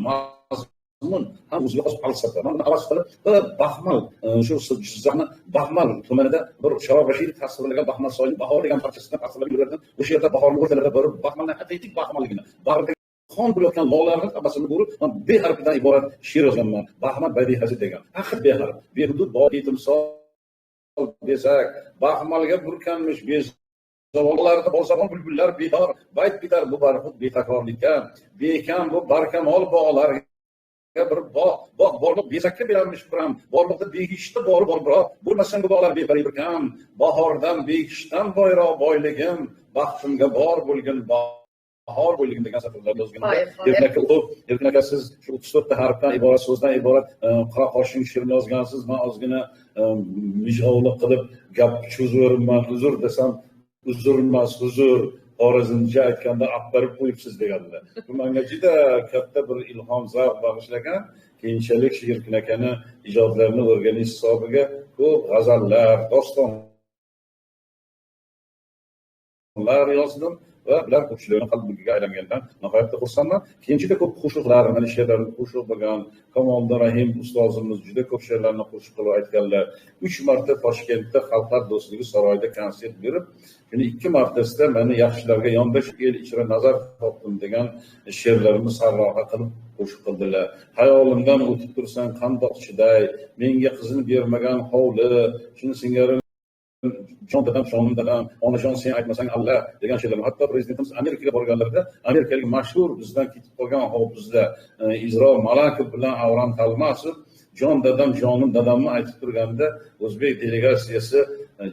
mazmun, ham o'ziga xos falsafa. Man buni havas qilib, bir Baxmal, shu Jizzaxni Baxmal tumanida bir Sharob Rashidov tasvirlagan Baxmal soyini bahor degan parchasidan tasvirlab yurardim. O'sha yerda bahorni o'rtalarida borib Baxmalni haqiqiy baxmalligini, bag'ridagi qon bo'layotgan lolalarni hammasini ko'rib, man B harfidan iborat she'r yozganman. Baxmal badihasi degan. Axir B harf, behudud betimsol desak, Baxmalga burkanmish bezavollarda bozorgon bulbullar bedor, bayt bitar bu barhud betakrorlikka, bekam bu barkamol bog'larga bir bog', bog' borliq bezakka belanmish biram, borliqda behishta bori bor biroq, bo'lmasang bu bog'lar bepari bir kam, bahordan behishtan boyroq boyligim, baxtimga bor bo'lgin bahor bo'lgin degan satrlar yozgan. Erkin aka o'qib, Erkin aka siz shu 34 ta harfdan iborat so'zdan iborat qora qoshing she'rini yozgansiz, men ozgina mijg'ovlik qilib gap cho'zveribman, uzr desam, uzr emas, huzur, xorazmcha aytganda apparib qo'yibsiz deganlar. Bu menga juda katta bir ilhom, zavq bag'ishlagan. Keyinchalik shu Erkin akani ijodlarini o'rganish hisobiga ko'p g'azallar, dostonlar yozdim va ular ko'pchilikning qalbiga aylangandan nihoyatda xursandman. Keyin juda ko'p qo'shiqlar, mana she'rlarni qo'shiq bo'lgan Kamoliddin Rahim ustozimiz juda ko'p she'rlarni qo'shiq qilib aytganlar. 3 marta Toshkentda Xalqlar do'stligi saroyida konsert berib, shuni 2 martasida meni yaxshilarga yondashib el ichra nazar topdim degan she'rlarimni sarlavha qilib qo'shiq qildilar. Hayolimdan o'tib tursan qandoq chiday, menga qizini bermagan hovli, shuni singari jon dadam, jonim dadam, onajon sen aytmasang alla degan she'rlar. Hatto prezidentimiz Amerikaga borganlarida amerikalik mashhur bizdan ketib qolgan hofizlar Izro Malakov bilan Avram Talmasov jon dadam, jonim dadamni aytib turganda o'zbek delegatsiyasi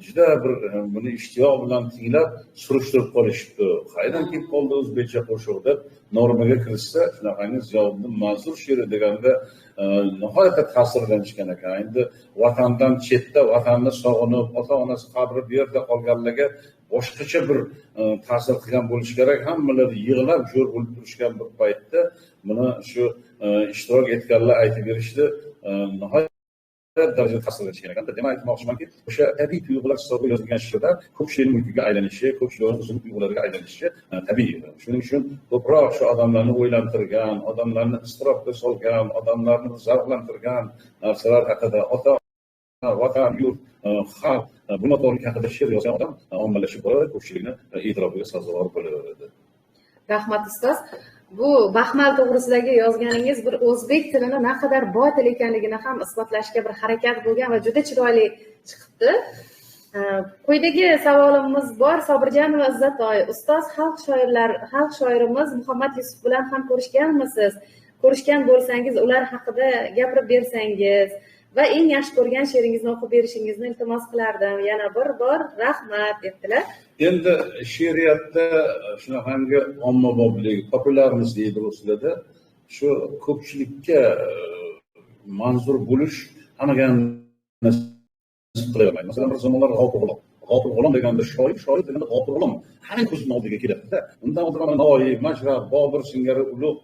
juda bir buni ishtiyoq bilan tinglab surishtirib qolishibdi. Qaydan kelib qoldi o'zbekcha qo'shiq deb normaga kirishsa, shunaqangi Ziyoddin Mansur she'ri deganda nihoyatda ta'sirlanishgan ekan. Endi vatandan chetda vatanni sog'inib, ota-onasi qabri bu yerda qolganlarga boshqacha bir ta'sir qilgan bo'lishi kerak. Hammalari yig'lab jo'r bo'lib turishgan bir paytda buni shu ishtirok etganlar aytib berishdi. Nihoyat darajada ta'sirlanishgan ekan. Demak, aytmoqchimanki, o'sha tabiiy tuyg'ular hisobiga yozilgan she'rlar ko'pchilikning mulkiga aylanishi, ko'pchilikning o'zining tuyg'ulariga aylanishi tabiiy. Shuning uchun ko'proq shu odamlarni o'ylantirgan, odamlarni iztirobga solgan, odamlarni zavqlantirgan narsalar haqida, ota, vatan, yurt, xalq, bunyodkorlik haqida she'r yozgan odam ommalashib boradi, ko'pchilikni e'tirofiga sazovor bo'laveradi. Rahmat ustoz. Bu baxmal to'g'risidagi yozganingiz bir o'zbek tilini naqadar boy til ekanligini ham isbotlashga bir harakat bo'lgan va juda chiroyli chiqibdi. Quyidagi savolimiz bor. Sobirjanova Izzatoy, ustoz xalq shoirimiz Muhammad Yusuf bilan ham ko'rishganmisiz? Ko'rishgan bo'lsangiz, ular haqida gapirib bersangiz va eng yaxshi ko'rgan she'ringizni o'qib berishingizni iltimos qilardim. Yana bir bor rahmat debdilar. Endi she'riyatda shunaqangi ommaboplik, populyarность deydi ruslarda, shu ko'pchilikka manzur bo'lish hammaga nasib qilavermaydi. Masalan, bir zamonlar G'ofur G'ulom, G'ofur G'ulom deganda shoir, shoir deganda G'ofur G'ulom hamma ko'zning oldiga keladida. Undan oldin Navoiy, Majrab, Bobur singari ulug'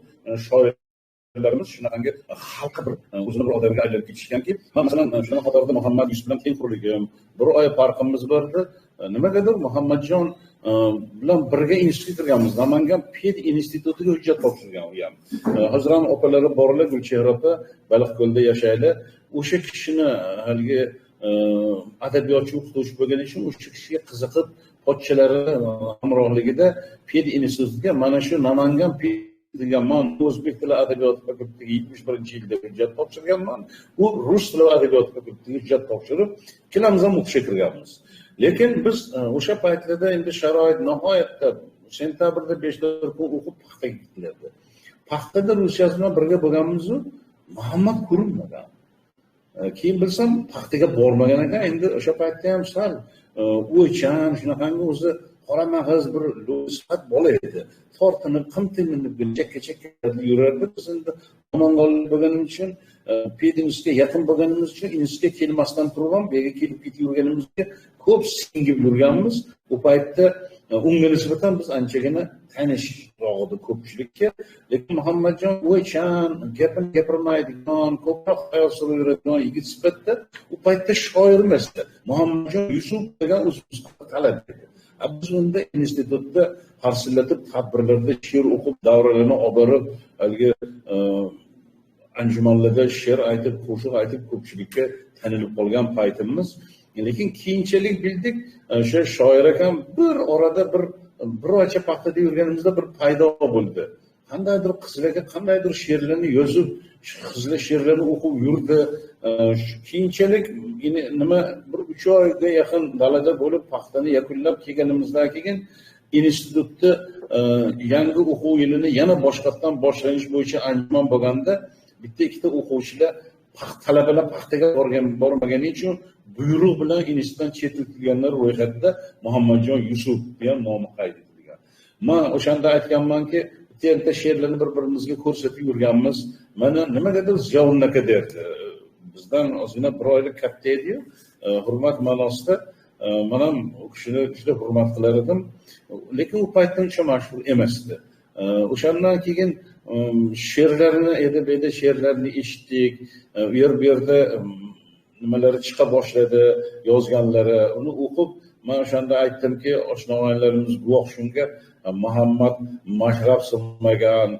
shoirlarimiz shunaqangi xalqqa bir o'zini bir odamga aylanib ketishganki, man masalan shuni qatorida Muhammad Yusuf bilan tengqurligim, bir oy farqimiz bor edi. Nimagadir Muhammadjon bilan birga institutga kirganmiz. Namangan ped institutiga hujjat topshirgan u ham. Hozir ham opalari borlar, Gulchehra opa Baliqko'lda yashaydi. O'sha kishini haligi adabiyotchi o'qituvchi bo'lgani uchun o'sha kishiga qiziqib, pochchalari hamrohligida ped institutiga mana shu Namangan ped degan man o'zbek tili adabiyoti fakultetiga 71-yilda hujjat topshirganman. U rus tili va adabiyoti fakultetiga hujjat topshirib, ikkalamiz ham o'qishga kirganmiz. Lekin biz o'sha paytlarda endi sharoit nihoyatda sentabrda 5-4 kun o'qib paxtaga ketilardi. Paxtada ruschasi bilan birga bo'lganmiz-u, Muhammad ko'rinmagan. Keyin bilsam paxtaga bormagan ekan. Endi o'sha paytda ham sal o'ychan, shunaqangi o'zi qoramag'iz bir sifat bola edi. Tortinib, qimtinib, chekka-chekka yurardi. Biz endi namanganlik bo'lganimiz uchun, pedinstitutga yaqin bo'lganimiz uchun institutga kelmasdan turib ham bu yerga kelib ketib yurganimizga ko'p singib yurganmiz. U paytda unga nisbatan biz anchagina tanishroq edi ko'pchilikka. Lekin Muhammadjon o'ychan, gapini gapirmaydigan, ko'proq xayol surib yuradigan yigit sifatida u paytda shoir emas edi. Muhammadjon Yusuf degan o'zimiz talab edi. Biz unda institutda qarsillatib tadbirlarda she'r o'qib, davralarni olib borib, haligi anjumanlarda she'r aytib, qo'shiq aytib ko'pchilikka tanilib qolgan paytimiz. Lekin keyinchalik bildik, o'sha shoir akam bir orada bir oycha paxtada yurganimizda bir paydo bo'ldi. Qandaydir qizlarga qandaydir she'rlarni yozib, qizlar she'rlarni o'qib yurdi. Keyinchalik nima bir 3 oyga yaqin dalada bo'lib paxtani yakunlab kelganimizdan keyin institutda yangi o'quv yilini yana boshqatdan boshlanish bo'yicha anjuman bo'lganda bitta ikkita o'quvchilar talabalar paxtaga bormagani uchun buyruq bilan institutdan chetlatilganlar ro'yxatida Muhammadjon Yusuf degan nomi qayd etilgan. Men o'shanda aytganmanki, bitta she'rlarni bir-birimizga ko'rsatib yurganmiz. Mana nimagadir Ziyovulla aka derdi. Bizdan ozgina bir oylik katta edi-yu, hurmat ma'nosida men ham u kishini juda hurmat qilar edim. Lekin u paytda uncha mashhur emasdi. O'shandan keyin she'rlarini edi she'rlarini eshitdik. U yer bu yerda nimalari chiqa boshladi, yozganlari. Uni o'qib men o'shanda aytdimki, oshna-og'aynilarimiz guvoh shunga, Muhammad Mashrab sig'magan,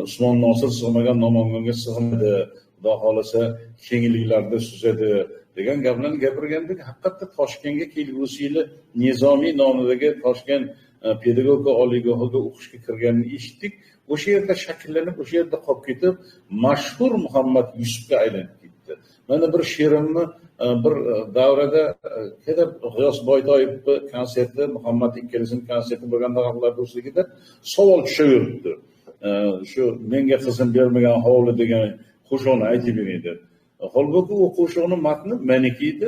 Usmon Nosir sig'magan Namanganga sig'madi. Xudo xolasa kengliklarda suzadi degan gaplarni gapirgandik. Haqiqatda Toshkentga kelgusi yili Nizomiy nomidagi Toshkent pedagogika oliygohiga o'qishga kirganini eshitdik. O'sha yerda shakllanib, o'sha yerda qolib ketib, mashhur Muhammad Yusufga aylanib ketdi. Mana bir she'rimni bir davrada kelib G'iyos Boytoyevni konserti, Muhammad ikkalasining konserti bo'lganda xalqlar do'stligida savol tushaveribdi. Shu menga qizim bermagan hovli degan qo'shiqni aytib bering deb. Holbuki u qo'shiqning matni meniki edi.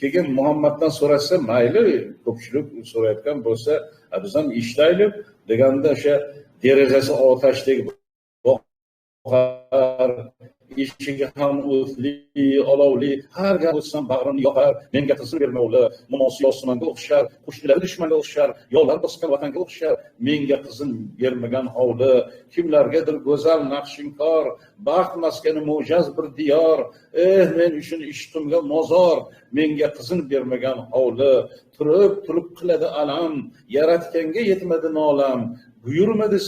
Keyin Muhammaddan so'rasa, mayli, ko'pchilik so'rayotgan bo'lsa, biz ham ishlaylik deganda o'sha derazasi otashdek boqar, eshigi ham o'tli, olovli, har gal o'tsam bag'rimni yoqar, menga qizim berma o'g'li, momosi osmonga o'xshar, qo'shnilari dushmanga o'xshar, yovlar bosgan vatanga o'xshar, menga qizim bermagan hovli, kimlargadir go'zal naqshinkor, baxt maskani mo'jaz bir diyor, men uchun ishqimga mozor, menga qizim bermagan hovli, turib turib qiladi alam, yaratganga yetmadi nolam, buyurmadi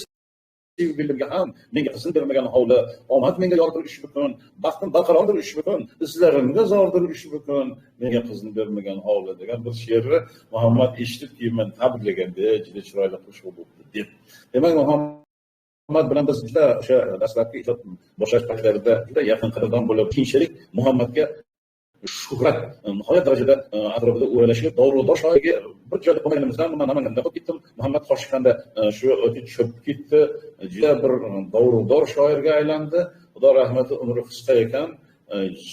sevgilimga ham menga qizim bermagan hovli, omad menga yordir ushbu kun, baxtim barqarordir ushbu kun, izlarimga zordir ushbu kun, menga qizim bermagan hovli degan bir she'rni Muhammad eshitib keyin men tabriklaganda juda chiroyli qo'shiq bo'libdi deb. Demak, Muhammad bilan biz juda o'sha dastlabki ijod boshlash paytlarida juda yaqin qadrdon bo'lib, keyinchalik Muhammadga shuhrat nihoyat darajada atrofida o'ralashib, davrodosh shoirga bir joyda bo'lmaganimizdan man Namanganda qolib ketdim. Muhammad Toshkentda shu o'tib cho'kib ketdi. Juda bir davrodor shoirga aylandi. Xudo rahmati, umri qisqa ekan,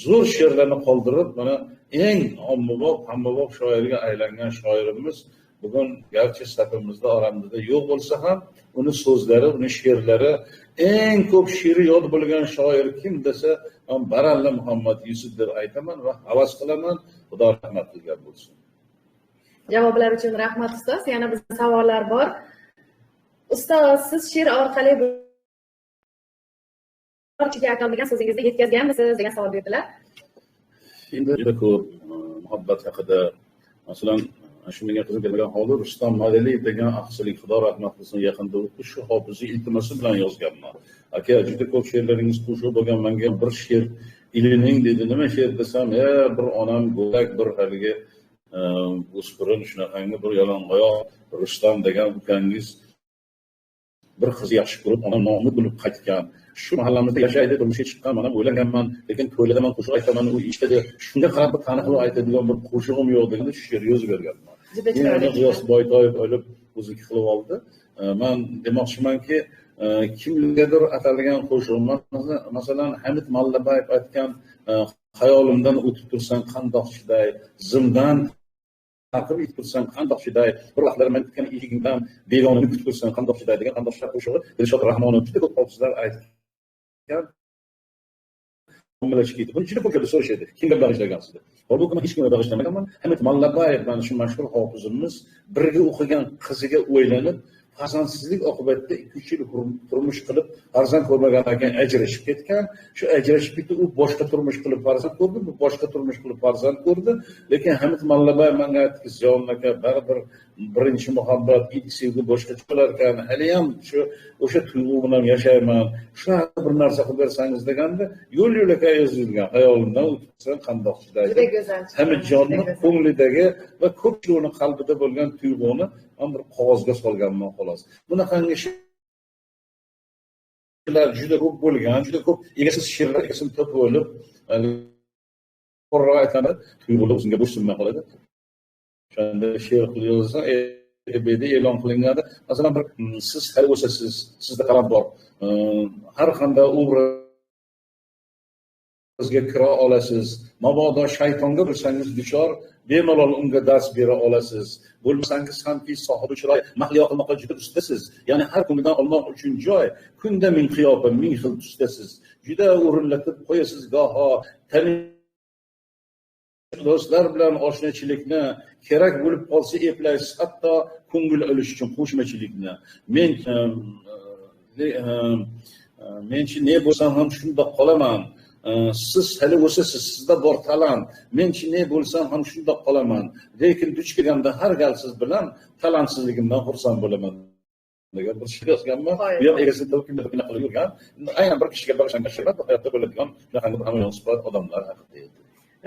zo'r she'rlarni qoldirib, mana eng ommabop shoirga aylangan shoirimiz bugun garchi safimizda, oramizda yo'q bo'lsa ham, uni so'zlari, uni she'rlari, eng ko'p she'ri yod bo'lgan shoir kim desa, men baralla Muhammad Yusuf deb aytaman va havas qilaman. Xudo rahmat qilgan bo'lsin. Javoblar uchun rahmat ustoz. Yana bizda savollar bor. Ustoz, siz she'r orqali barchaga aytolmagan so'zingizni yetkazganmisiz degan savol berdilar. Endi juda ko'p muhabbat haqida, masalan, shu menga qizim bermagan hovli Rustam Madaliyev degan aqshilik, Xudo rahmat qilsin, yaqinda o'qib shu hofizni iltimosi bilan yozganman. Aka, juda ko'p she'rlaringiz qo'shiq bo'lgan, menga bir she'r ilining dedi. Nima she'r desam, bir onam go'dak, bir haligi o'spirin shunaqangi bir yalang'oyoq Rustam degan ukangiz bir qizni yaxshi ko'rib, onam nomid bo'lib qaytgan. Shu mahallamizda yashaydi, turmushga chiqqan, men ham o'ylanganman, lekin to'ylarda men qo'shiq aytaman, u eshitadi. Shunga qarab bir taniqli aytadigan bir qo'shig'im yo'q deganda shu she'r yozib berganman. Juda G'iyos Boytoyev o'lib o'ziniki qilib oldi. Men demoqchimanki, kimgadir atalgan qo'shiq, masalan, Hamid Mallabayev aytgan xayolimdan o'tib tursang qandoq chiday, zimdan taqib etib tursang qandoq chiday, bir vaqtlar men kutgan eshigingdan begonani kutib tursang qandoq chiday degan qandoq chiday qo'shig'i Dilshod Rahmonov juda ko'p hofizlar aytgan. Buni juda ko'p joyda so'rashadi, kimga bag'ishlagansiz deb. Holbuki men hech kimga bag'ishlamaganman. Hamid Mallabayev mana shu mashhur hofizimiz birga o'qigan qiziga o'ylanib, farzandsizlik oqibatida 2-3 yil turmush qilib, farzand ko'rmagandan keyin ajrashib ketgan. Shu ajrashib ketdi, u boshqa turmush qilib farzand ko'rdi, bu boshqa turmush qilib farzand ko'rdi. Lekin Hamid Mallabayev menga aytdiki, Ziyovulla aka, baribir Birinchi muhabbat, ilk sevgi boshqacha bo'larkan, haliyam shu o'sha tuyg'u bilan yashayman. Shunaqa bir narsa qilib bersangiz deganda, yo'l yo'lakay yozilgan xayolimdan o'tib qandoq chidaydi. Juda go'zal. Hamidjonni ko'nglidagi va ko'pchilikning qalbida bo'lgan tuyg'uni men bir qog'ozga solganman xolos. Bunaqangi she'rlar juda ko'p bo'lgan, juda ko'p egasiz she'rlar egasini topib olib, to'g'riroq aytganda, tuyg'ular o'zingga bo'ysunmay qoladi. O'shanda she'r qilib yozsa, ETBda e'lon qilinganda, masalan, bir siz hali o'sasiz, sizda qalam bor, har qanday obrazga kira olasiz, mabodo shaytonga bo'lsangiz duchor, bemalol unga dars bera olasiz. Bo'lmasangiz hamki sohibi chiroy, mahliyo qilmoqqa juda ustasiz. Ya'ni har ko'nglidan olmoq uchun joy, kunda ming qiyofa, ming xil tusdasiz. Juda o'rinlatib qo'yasiz goho, do'stlar bilan oshnachilikni, kerak bo'lib qolsa eplaysiz, hatto ko'ngil olish uchun qo'shmachilikni. Menchi ne bo'lsam ham shundoq qolaman. Siz hali o'sasiz, sizda bor talant. Menchi ne bo'lsam ham shundoq qolaman. Lekin duch kelganda har gal siz bilan talantsizligimdan xursand bo'laman degan bir she'r yozganman. Bu ham egasini topib kimdir qilib yurgan. Aynan bir kishiga bag'ishlangan she'rlar bu hayotda bo'ladigan shunaqangi bir hamyonsifat odamlar haqida edi.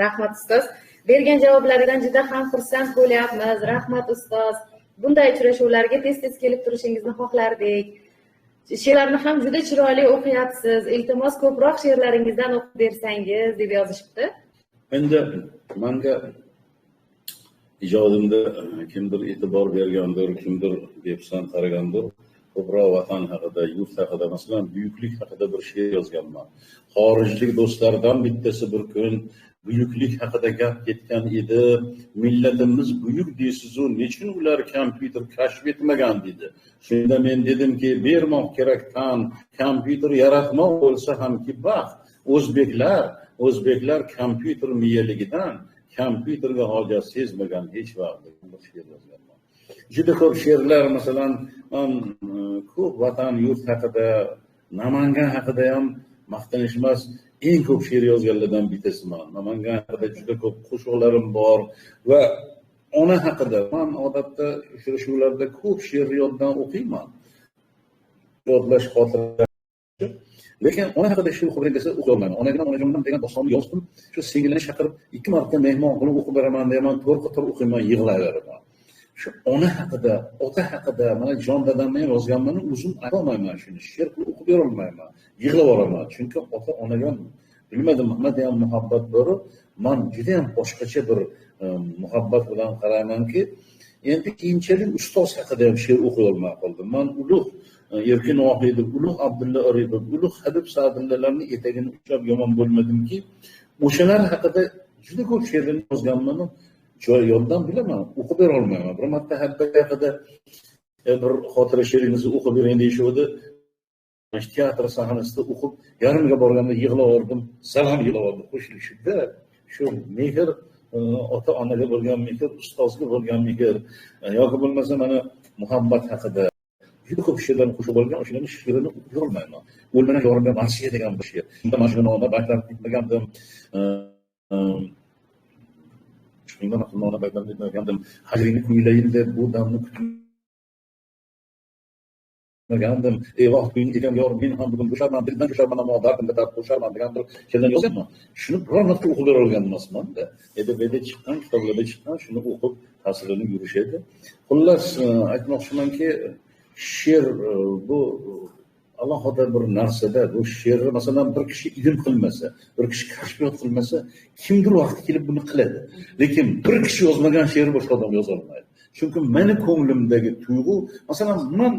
Rahmat ustoz. Bergan javoblaridan juda ham xursand bo'lyapmiz. Rahmat ustoz. Bunday uchrashuvlarga tez-tez kelib turishingizni xohlardik. She'rlarni ham juda chiroyli o'qiyapsiz. Iltimos ko'proq she'rlaringizdan o'qib bersangiz deb yozishibdi. Endi menga ijodimda kimdir e'tibor bergandir, kimdir bepisand qaragandir. Ko'proq vatan haqida, yurt haqida, masalan, buyuklik haqida bir she'r yozganman. Xorijlik do'stlardan bittasi bir kun buyuklik haqida gap ketgan edi. Millatimiz buyuk deysiz-u, nechun ular kompyuter kashf etmagan dedi. Shunda men dedimki, bermoq kerak tan, kompyuter yaratmoq bo'lsa hamki baxt. O'zbeklar kompyuter miyaligidan kompyuterga hojat sezmagan hech vaqt degan bir she'r yozganman. Juda ko'p she'rlar, masalan, men ko'p vatan, yurt haqida, Namangan haqida ham maqtanish emas, eng ko'p she'r yozganlardan bittasiman. Namangan haqida juda ko'p qo'shiqlarim bor va ona haqida men odatda uchrashuvlarda ko'p she'r yoddan o'qiyman. Yodlash xotira. Lekin ona haqida she'r o'qib desa o'qiy olmayman. Onaginam onajonimdan degan dostonni yozdim. Shu singlimni chaqirib 2 marta mehmon qilib o'qib beraman deyman, 4 qator o'qiyman, yig'layveraman. Shu ona haqida, ota haqida mana jon dadamni ham yozganman, o'zim aytolmayman shuni, she'r qilib o'qib bera olmayman, yig'lab yuboraman. Chunki ota onaga bilmadim, nimada ham muhabbat bor, men juda ham boshqacha bir muhabbat bilan qaraymanki, endi keyinchalik ustoz haqida ham she'r o'qiy olmay qoldim. Men ulug' Erkin Vohidov, ulug' Abdulla Oripov, ulug' Habib Sa'dullalarning etagini ushlab yomon bo'lmadimki, o'shalar haqida juda ko'p she'rlarni yozganman. Joy yoddan bilaman, o'qib bera olmayman. Bir marta Habib haqida bir xotira she'ringizni o'qib bering deyishuvdi. Teatr sahnasida o'qib, yarmiga borganda yig'lab yubordim, zal ham yig'lab yubordi, qo'shilishibdi. Shu mehr, ota onaga bo'lgan mehr, ustozga bo'lgan mehr, yoki bo'lmasa mana muhabbat haqida juda ko'p she'rlarni qo'shib olgan, o'shalarni she'rini o'qiy olmayman. O'lmagan yorimga marsiya degan bir she'r. Shunda mana shuni baytlarni aytmagandim. Shunga maqolani baytlarni aytmagandim. Hajringni kuylayin deb bu damni kutmagandim. Ey vaqt kuying degan yor, men ham bugun qo'sharman, dildan qo'sharman, ammo dardimga dard qo'sharman degan bir she'rlarni yozganman. Shuni biror marta o'qib bera olgan emasman-da. EDBda chiqqan, kitoblarda chiqqan, shuni o'qib ta'sirlanib yurishadi. Xullas, aytmoqchimanki, she'r bu alohida bir narsada. Bu she'rni masalan bir kishi ilm qilmasa, bir kishi kashfiyot qilmasa, kimdir vaqti kelib buni qiladi. Lekin bir kishi yozmagan she'rni boshqa odam yoza olmaydi. Chunki meni ko'nglimdagi tuyg'u, masalan, men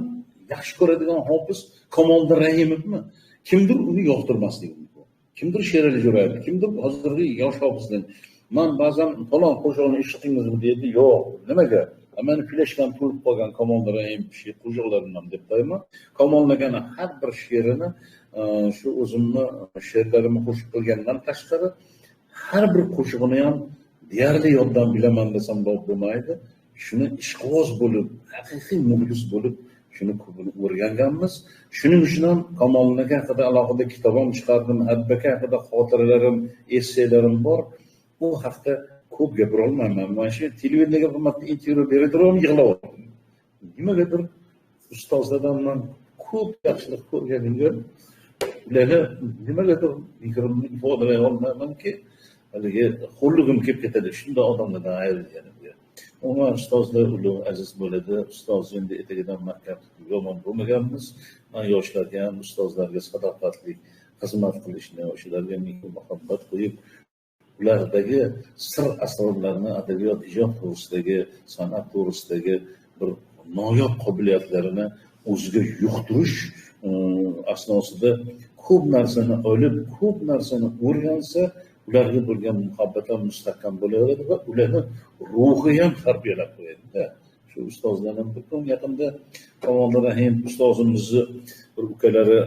yaxshi ko'radigan hofiz Kamoliddin Rahimovmi? Kimdir uni yoqtirmasligi mumkin. Kimdir Sherali Jo'rayev, kimdir hozirgi yosh hofizdan. Men ba'zan falon qo'shig'ini eshitdingizmi deydi, yo'q. Nimaga? Meni fleshdan to'lib qolgan Kamoliddin Rahimov she'r qo'shiqlarimdan deb qo'yaman. Kamolning har bir she'rini shu o'zimni she'rlarimni qo'shib qilgandan tashqari har bir qo'shig'ini ham deyarli yoddan bilaman desam bo'lmaydi. Shuni ishqiboz bo'lib, haqiqiy muxlis bo'lib shuni ko'pini o'rganganmiz. Shuning uchun ham Kamoliddin haqida alohida kitob ham chiqardim, Habib aka haqida xotiralarim, esselarim bor. U haqda Ko'p gapira olmayman. Mana shu televideniyega bir marta intervyu berib yig'layaptim. Nimagadir ustozlardan man ko'p yaxshilik ko'rganimga ularni nimagadir fikrimni ifodalay olmaymanki, haligi xo'rligim kelib ketadi shunday odamlardan ayrilganimga. Umuman ustozlar ulug', aziz bo'ladi. Ustoz endi etagidan mahkam tutib yomon bo'lmaganmiz. Man yoshlarga ham ustozlarga sadoqatli xizmat qilishni, o'shalarga mehr muhabbat qo'yib, ulardagi sir asrorlarni adabiyot, ijod to'g'risidagi, san'at to'g'risidagi bir noyob qobiliyatlarini o'ziga yuqtirish asnosida ko'p narsani olib, ko'p narsani o'rgansa, ularga bo'lgan muhabbat ham mustahkam bo'laveradi va ularni ruhi ham tarbiyalab qo'yadi-da. Shu ustozlarni bir kun yaqinda Kamoldir Rahim ustozimizni bir ukalari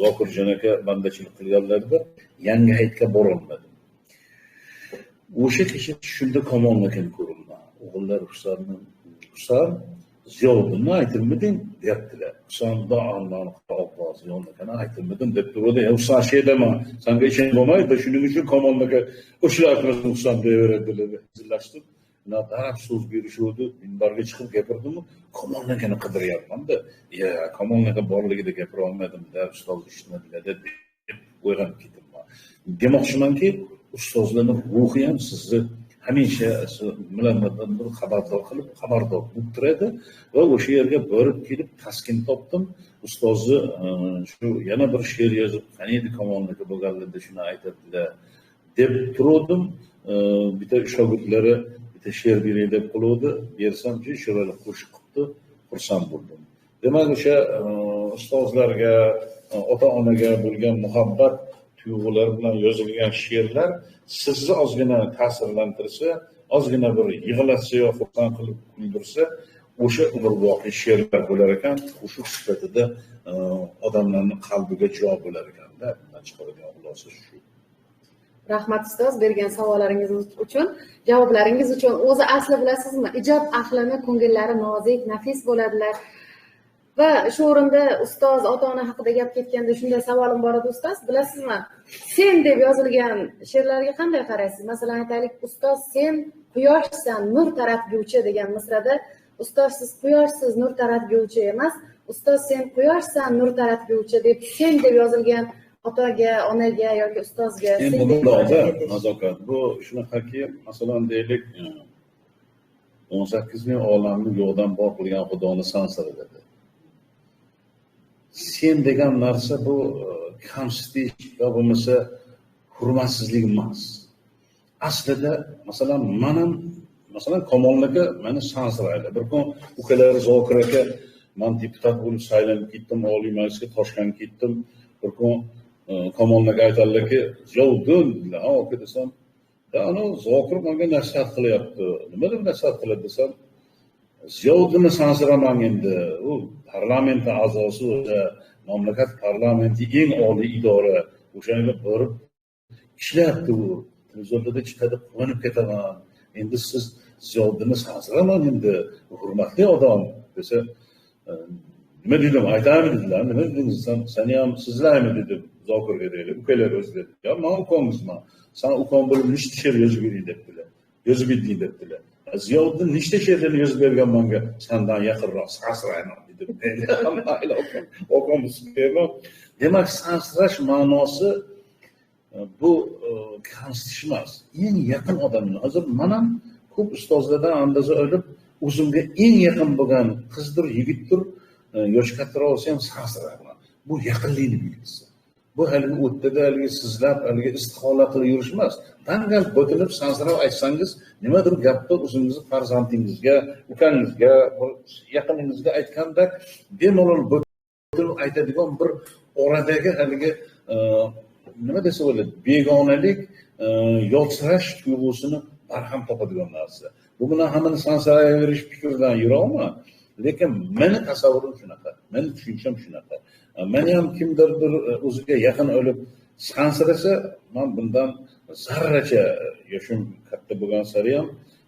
Zokirjon aka bandachilik qilganlarida yangi hayitga borolmadim. O'sha kecha tushimda Kamol akani ko'rinma. O'g'illar Husanni, Husan Ziyoddinni aytibmiding deyaptilar. Husan Ziyoddin akani aytibmidim deb turdi. Husan shedama, sanga ishonib bo'lmaydi, shuning uchun Kamol aka o'shalar Husan deyaveradilar deb hazillashdim. Darab so'z berishuvdi, minbarga chiqib gapirdimu, Kamol akani qidiryapman-da. Ya, Kamol aka borligida gapira olmadim-da, ustoz eshitmadilar deb uyg'onib ketdim. Demoqchimanki, ustozlarning ruhi ham sizni hamisha bir xabardor qilib, xabardor bo'lib turadi va o'sha yerga borib kelib taskin topdim. Ustozni shu yana bir she'r yozib, qaniydi Kamol aka bo'lganlarida shuni aytadilar deb turdim. Bitta shogirdlari bitta she'r beray deb qiluvdi, bersamchi chiroyli qo'shiq qilibdi, xursand bo'ldim. Demak, o'sha ustozlarga, ota-onaga bo'lgan muhabbat tuyg'ular bilan yozilgan she'rlar sizni ozgina ta'sirlantirsa, ozgina bir yig'latsa yo xursand qilib kuldirsa, o'sha umrboqiy she'rlar bo'lar ekan, qo'shiq sifatida odamlarning qalbiga jo bo'lar ekanda. Bundan chiqadigan xulosa shu. Rahmat ustoz bergan savollaringiz uchun, javoblaringiz uchun. O'zi asli bilasizmi, ijod ahlini ko'ngillari nozik, nafis bo'ladilar. Va shu o'rinda ustoz ota-ona haqida gap ketganda shunday savolim bor edi ustoz, bilasizmi? Sen deb yozilgan she'rlarga qanday qaraysiz? Masalan, aytaylik, ustoz sen quyoshsan, nur taratguvchi degan misrada ustoz siz quyoshsiz, nur taratguvchi emas, ustoz sen quyoshsan, nur taratguvchi deb sen deb yozilgan otaga, onaga yoki ustozga sen deb nazokat. Bu shunaqaki, masalan deylik, 18 ming olamni yo'qdan bor qilgan Xudoni sansiradi. Sen degan narsa bu kamsitish yo bo'lmasa hurmatsizlik emas. Aslida masalan men ham, masalan Kamol aka meni sansiraydi. Bir kun ukalari Zokir aka, men deputat bo'lib saylanib ketdim, Oliy Majlisga Toshkentga ketdim. Bir kun Kamol aka aytadilarki, Ziyoddin dedilar. Ha, aka desam, ana Zokir menga nasihat qilyapti. Nima deb nasihat qiladi desam, Ziyoddinni sansiramang endi. U parlament a'zosi, o'sha mamlakat parlamenti eng oliy idora. O'shanga borib ishlayapti u. Televizorda chiqadi, quvonib ketaman. Endi siz Ziyoddinni sansiramang endi, hurmatli odam desa, nima dedim, aytaymi dedilar. Nima dedingiz desam, seni ham sizlarmi dedim Zokirga deydi. Ukalar o'zi dedi. Ya men ukangizman. Sen ukam bo'lib nechta she'r yozib bering debdilar. Yozib berding debdilar. Ziyoddin nechta she'rlarni yozib bergan menga, sendan yaqinroq sansirayman dedim. Mayli ukam, ukamiz deyman. Demak, sansirash ma'nosi bu kamsitish emas. Eng yaqin odamni. Hozir men ham ko'p ustozlardan andoza olib, o'zimga eng yaqin bo'lgan qizdir, yigitdir, yosh kattaroq bo'lsa ham sansirayman. Bu yaqinlikni belgisi. Bu haligi o'tda haligi sizlab, haligi istihola qilib yurish emas. Dangal bo'tilib sansirab aytsangiz, nimadir gapni o'zingizni farzandingizga, ukangizga, yaqiningizga aytganda bemalol bo'tilib aytadigan bir oradagi haligi nima desa bo'ladi, begonalik, yotsirash tuyg'usini barham topadigan narsa. Bu bilan hammani sansirayverish fikridan yiroqmi? Lekin meni tasavvurim shunaqa, meni tushuncham shunaqa. Meni ham kimdir bir o'ziga yaqin olib sansirasa, men bundan zarracha yoshim katta bo'lgan sari ham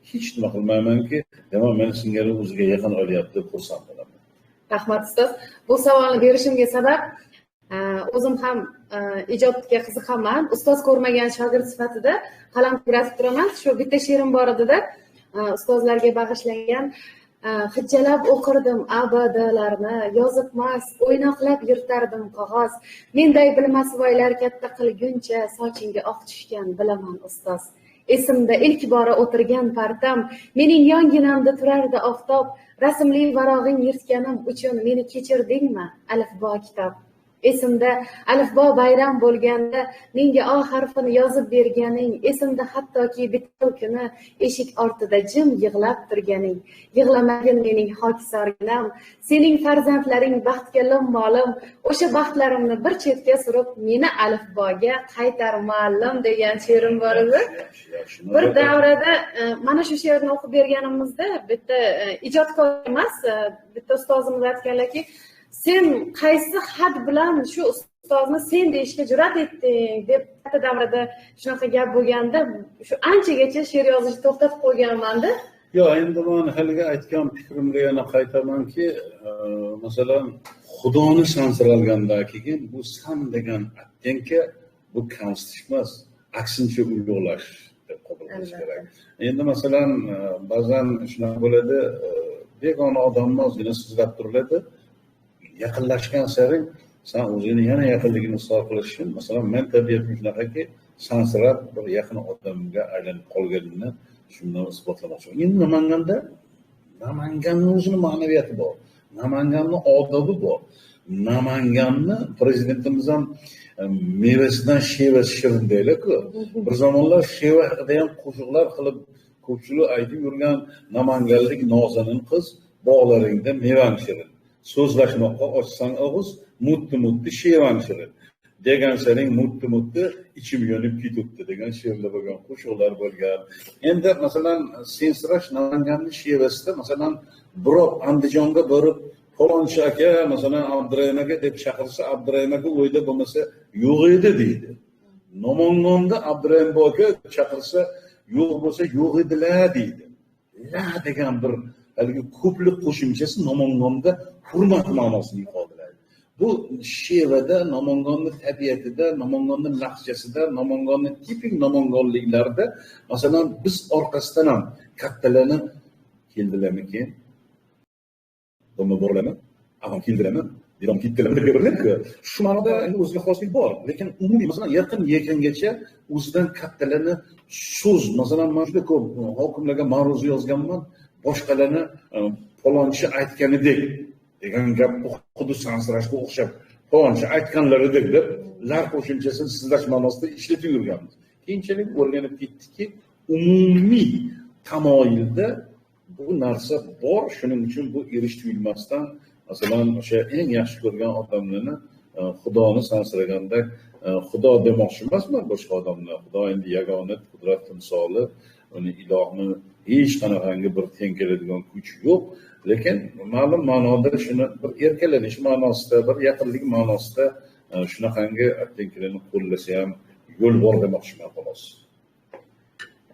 hech nima qilmaymanki, demak meni singari o'ziga yaqin olyapti deb xursand bo'laman. Rahmat ustoz. Bu savolni berishimga sabab O'zim ham ijodga qiziqaman. Ustoz ko'rmagan shogird sifatida qalam tebratib turaman. Shu bitta she'rim bor edi-da, ustozlarga bag'ishlangan. Hijjalab o'qirdim abadalarni, yozibmas, o'ynoqlab yirtardim qog'oz. Menday bilmasvoylar katta qilguncha sochingga oq tushgan bilaman ustoz. Esimda ilk bora o'tirgan partam, mening yonginamda turardi oftob. Rasmli varog'ing yirtganim uchun meni kechirdingmi alifbo kitob. Esimda alifbo bayram bo'lganda menga O harfini yozib berganing, esimda hattoki bitta kuni eshik ortida jim yig'lab turganing. Yig'lamagin mening hokisorginam, sening farzandlaring baxtga lim-molim, o'sha baxtlarimni bir chetga surib meni alifboga qaytar muallim degan she'rim bor edi. Bir davrada mana shu she'rni o'qib berganimizda bitta ijodkor emas, bitta ustozimiz aytganlarki, sen qaysi had bilan shu ustozni sen deyishga jur'at etding deb katta davrada shunaqa gap bo'lganda, shu anchagacha she'r yozishni to'xtatib qo'yganman-da. Yo'q, endi men haligi aytgan fikrimga yana qaytamanki, masalan, Xudoni sansiralgandan keyin bu san degan attenka bu kamsitish emas, aksincha ulug'lash deb qabul qilish kerak. Endi masalan, ba'zan shunaqa bo'ladi, begona odamni ozgina sizlab turiladi. Yaqinlashgan sari sen o'zingni yana yaqinligini hisob qilish uchun, masalan, men tabiatim shunaqaki, sansirab bir yaqin odamga aylanib qolganimni shundan isbotlamoqchiman. Endi Namanganda, Namanganning o'zini ma'naviyati bor, Namanganning odobi bor. Namanganni prezidentimiz ham mevasidan shevasi shirin deylar-ku. Bir zamonlar sheva haqida ham qo'shiqlar qilib ko'pchilik aytib yurgan namanganlik nozanin qiz, bog'laringda mevang shirin. So'zlashmoqqa ochsang og'iz, mutti-mutti shevang shirin. Degan saring mutti-mutti ichim yonib ketibdi degan she'rlar bo'lgan, qo'shiqlar bo'lgan. Endi masalan, sensirash Namanganning shevasida, masalan, birov Andijonga borib falonchi aka, masalan, Abdurahim aka deb chaqirsa, Abdurahim aka o'yda bo'lmasa yo'q edi deydi. Namangonda Abdurahim aka chaqirsa, yo'q bo'lsa yo'q edilar deydi. La degan bir haligi ko'plik qo'shimchasi Namangonda hurmat ma'nosini ifodalaydi. Bu shevada, Namangonning tabiatida, Namangonning lahjasida, Namangonning tipik namangonliklarida, masalan, biz orqasidan ham kattalarni keldilarmikin? Domla borlarmi? Ag'am keldilarmi? Dedam ketdilarmi deb beriladi-ku. Shu ma'noda endi o'ziga xoslik bor, lekin umumiy masalan yaqin yaqingacha o'zidan kattalarni so'z, masalan, men juda ko'p hokimlarga ma'ruza yozganman, boshqalarni falonchi aytganidek degan gap xuddi sansirashga o'xshab, falonchi aytganlaridek deb lar qo'shimchasini sizlash ma'nosida ishlatib yurganmiz. Keyinchalik o'rganib ketdikki, umumiy tamoyilda bu narsa bor, shuning uchun bu erish tuyulmasdan, masalan, o'sha eng yaxshi ko'rgan odamlarni Xudoni sansiraganda Xudo demoqchi emasman boshqa odamlar. Xudo endi yagona qudrat timsoli, uni ilohni hech qanaqangi bir teng keladigan kuch yo'q, lekin ma'lum ma'noda shuni bir erkalanish ma'nosida, bir yaqinlik ma'nosida shunaqangi attenkalarni qo'llasa ham yo'l bor demoqchiman xolos.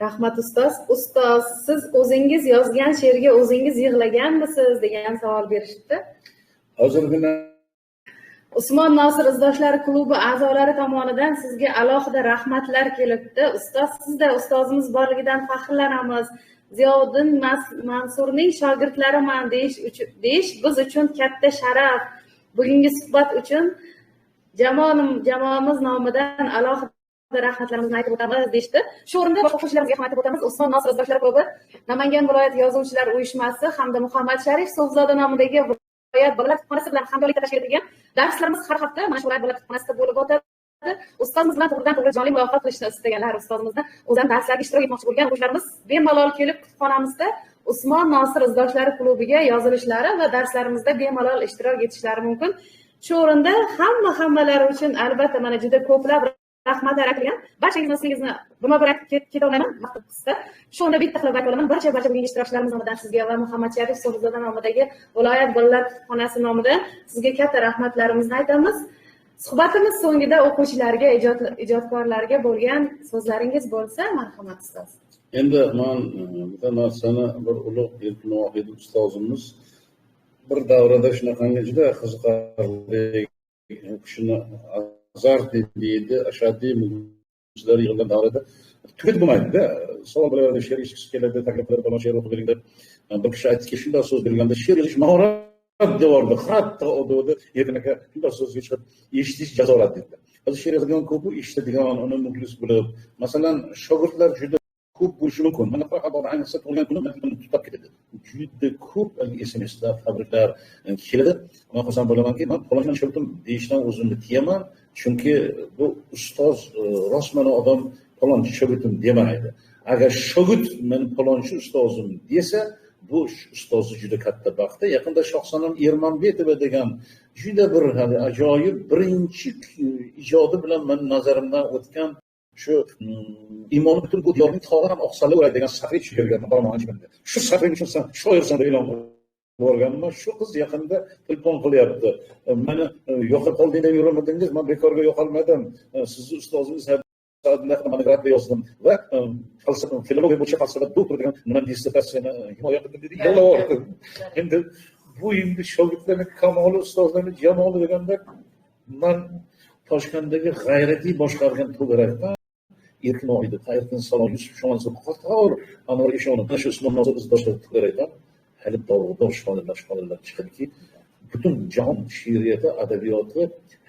Rahmat ustoz. Ustoz, siz o'zingiz yozgan she'rga o'zingiz yig'laganmisiz degan savol berishibdi. Hozirgina Usmon Nosir izdoshlari klubi a'zolari tomonidan sizga alohida rahmatlar kelibdi. Ustoz, sizda ustozimiz borligidan faxrlanamiz. Ziyoddin Mansurning shogirdlariman deyish biz uchun katta sharaf. Bugungi suhbat uchun jamoamiz nomidan alohida rahmatlarimizni aytib o'tamiz deyishdi. Shu o'rinda boshqa o'quvchilarimizga ham aytib o'tamiz. Usmon Nosir izdoshlari klubi Namangan viloyat yozuvchilar uyushmasi hamda Muhammad Sharif So'fzoda nomidagi viloyat bolalar kutubxonasi bilan hamkorlikda tashkil etilgan darslarimiz har hafta mana shu viloyat bolalar kutubxonasida bo'lib o'tadi. Ustozimiz bilan to'g'ridan to'g'ri jonli muloqot qilishni istaganlar, ustozimizni o'zidan darslarga ishtirok etmoqchi bo'lgan o'quvchilarimiz bemalol kelib kutubxonamizda Usmon Nosir izdoshlari klubiga yozilishlari va darslarimizda bemalol ishtirok etishlari mumkin. Shu o'rinda hammalari uchun albatta mana juda ko'plab rahmatlar aytilgan. Barchangizni ismingizni birma-bir aytib keta olmayman, vaqt qisqa. Shu o'rinda bitta qilib ayta olaman. Barcha bugungi ishtirokchilarimiz nomidan sizga va Muhammad Sharif So'fzoda nomidagi viloyat bolalar kutubxonasi nomidan sizga katta rahmatlarimizni aytamiz. Suhbatimiz so'ngida o'quvchilarga, ijodkorlarga bo'lgan so'zlaringiz bo'lsa, marhamat ustoz. Endi men bitta narsani bir ulug' Erkin Vohidov ustozimiz bir davrada shunaqangi juda qiziqarli U kishini azart deydi, ashaddiy muxlislar yig'ilgan davrida tugatib bo'lmaydida. Savol bo'laveradi, she'r eshitgisi keladi, taklif qilib, falon she'r o'qib bering deb. Bir kishi aytdiki, shunday so'z berilganda she'r yozish mahorat devordi, hatto odovda Erkin aka shunday so'zga chiqib eshitish jazorat dedilar. Hozir she'r yozadigan ko'pu, eshitadigan, uni muxlis bo'lib, masalan, shogirdlar juda ko'p bo'lishi mumkin. Mana Qoraqalpoqda ayniqsa tug'ilgan kuni tutab ketadi. Juda ko'p SMSlar, tabriklar keladi. Men xursand bo'lamanki, men falonchi shogirdim deyishdan o'zimni tiyaman, chunki bu ustoz rostmana odam falonchi shogirdim demaydi. Agar shogird men falonchi ustozim desa, bu ustozi juda katta baxti. Yaqinda Shohsanam Ermanbetova degan juda bir ajoyib birinchi ijodi bilan men nazarimdan o'tgan shu iymoni butun bu diyorning tog'i ham oqsallaveradi degan saxriy she'rga barmog'ini. Shu saxriy uchun sen shoirsan deb e'lon qilib yuborganman. Shu qiz yaqinda telefon qilyapti. Meni yo'qolib qolding deb yurmadingiz, men bekorga yo'qolmadim. Sizni ustozingiz monografiya yozdim va falsafa, filologiya bo'yicha falsafa doktori degan nima dissertatsiyani himoya qildim dedi, yig'lavordi. Endi bu endi shogirdlarning kamoli, ustozlarning jamoli deganda man Toshkentdagi g'ayratiy boshqargan to'garakdan Erkin Oydi, Erkin Salom, Yusuf Shomonsov, qator Anvar Eshonov, mana shu Usmon Nosir izdoshlar to'garakdan hali dog'dor shoirlar chiqadiki, butun jahon she'riyati, adabiyoti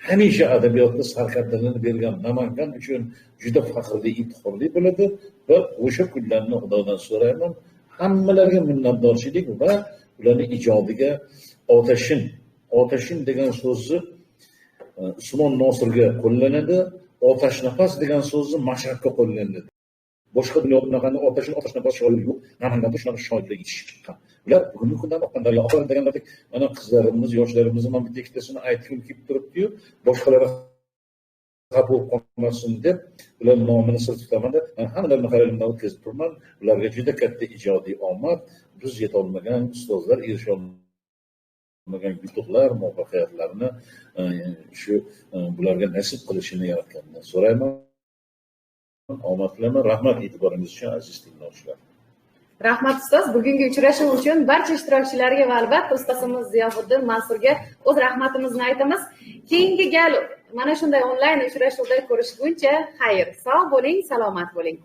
hamisha adabiyotni sarkardaligini bergan Namangan uchun juda faxrli, iftixorli bo'ladi va o'sha kunlarni Xudodan so'rayman. Hammalarga minnatdorchilik va ularning ijodiga otashin, otashin degan so'zni Usmon Nosirga qo'llanadi, otashnafas degan so'zni Mashrabga qo'llanadi. Boshqa dunyoda bunaqangi otashin, otashnafas shoir yo'q. Namanganda shunaqa shoirlar yetishib chiqqan. Ular bugungi kundan oqqan daryo oqar deganlardek, mana qizlarimiz, yoshlarimizni mana bitta ikkitasini aytgim kelib turibdi-yu, boshqalari xafa bo'lib qolmasin deb ular nomini sir tutaman-da, men hammalarini xayolimdan o'tkazib turman. Ularga juda katta ijodiy omad, biz yetolmagan ustozlar erisholmagan yutuqlar, muvaffaqiyatlarni shu bularga nasib qilishini yaratgandan so'rayman. Omad tilayman. Rahmat e'tiboringiz uchun, aziz tinglovchilar. Rahmat ustoz, bugungi uchrashuv uchun barcha ishtirokchilarga va albatta ustozimiz Ziyoviddin Mansurga o'z rahmatimizni aytamiz. Keyingi gal mana shunday onlayn uchrashuvda ko'rishguncha xayr. Sog' bo'ling, salomat bo'ling.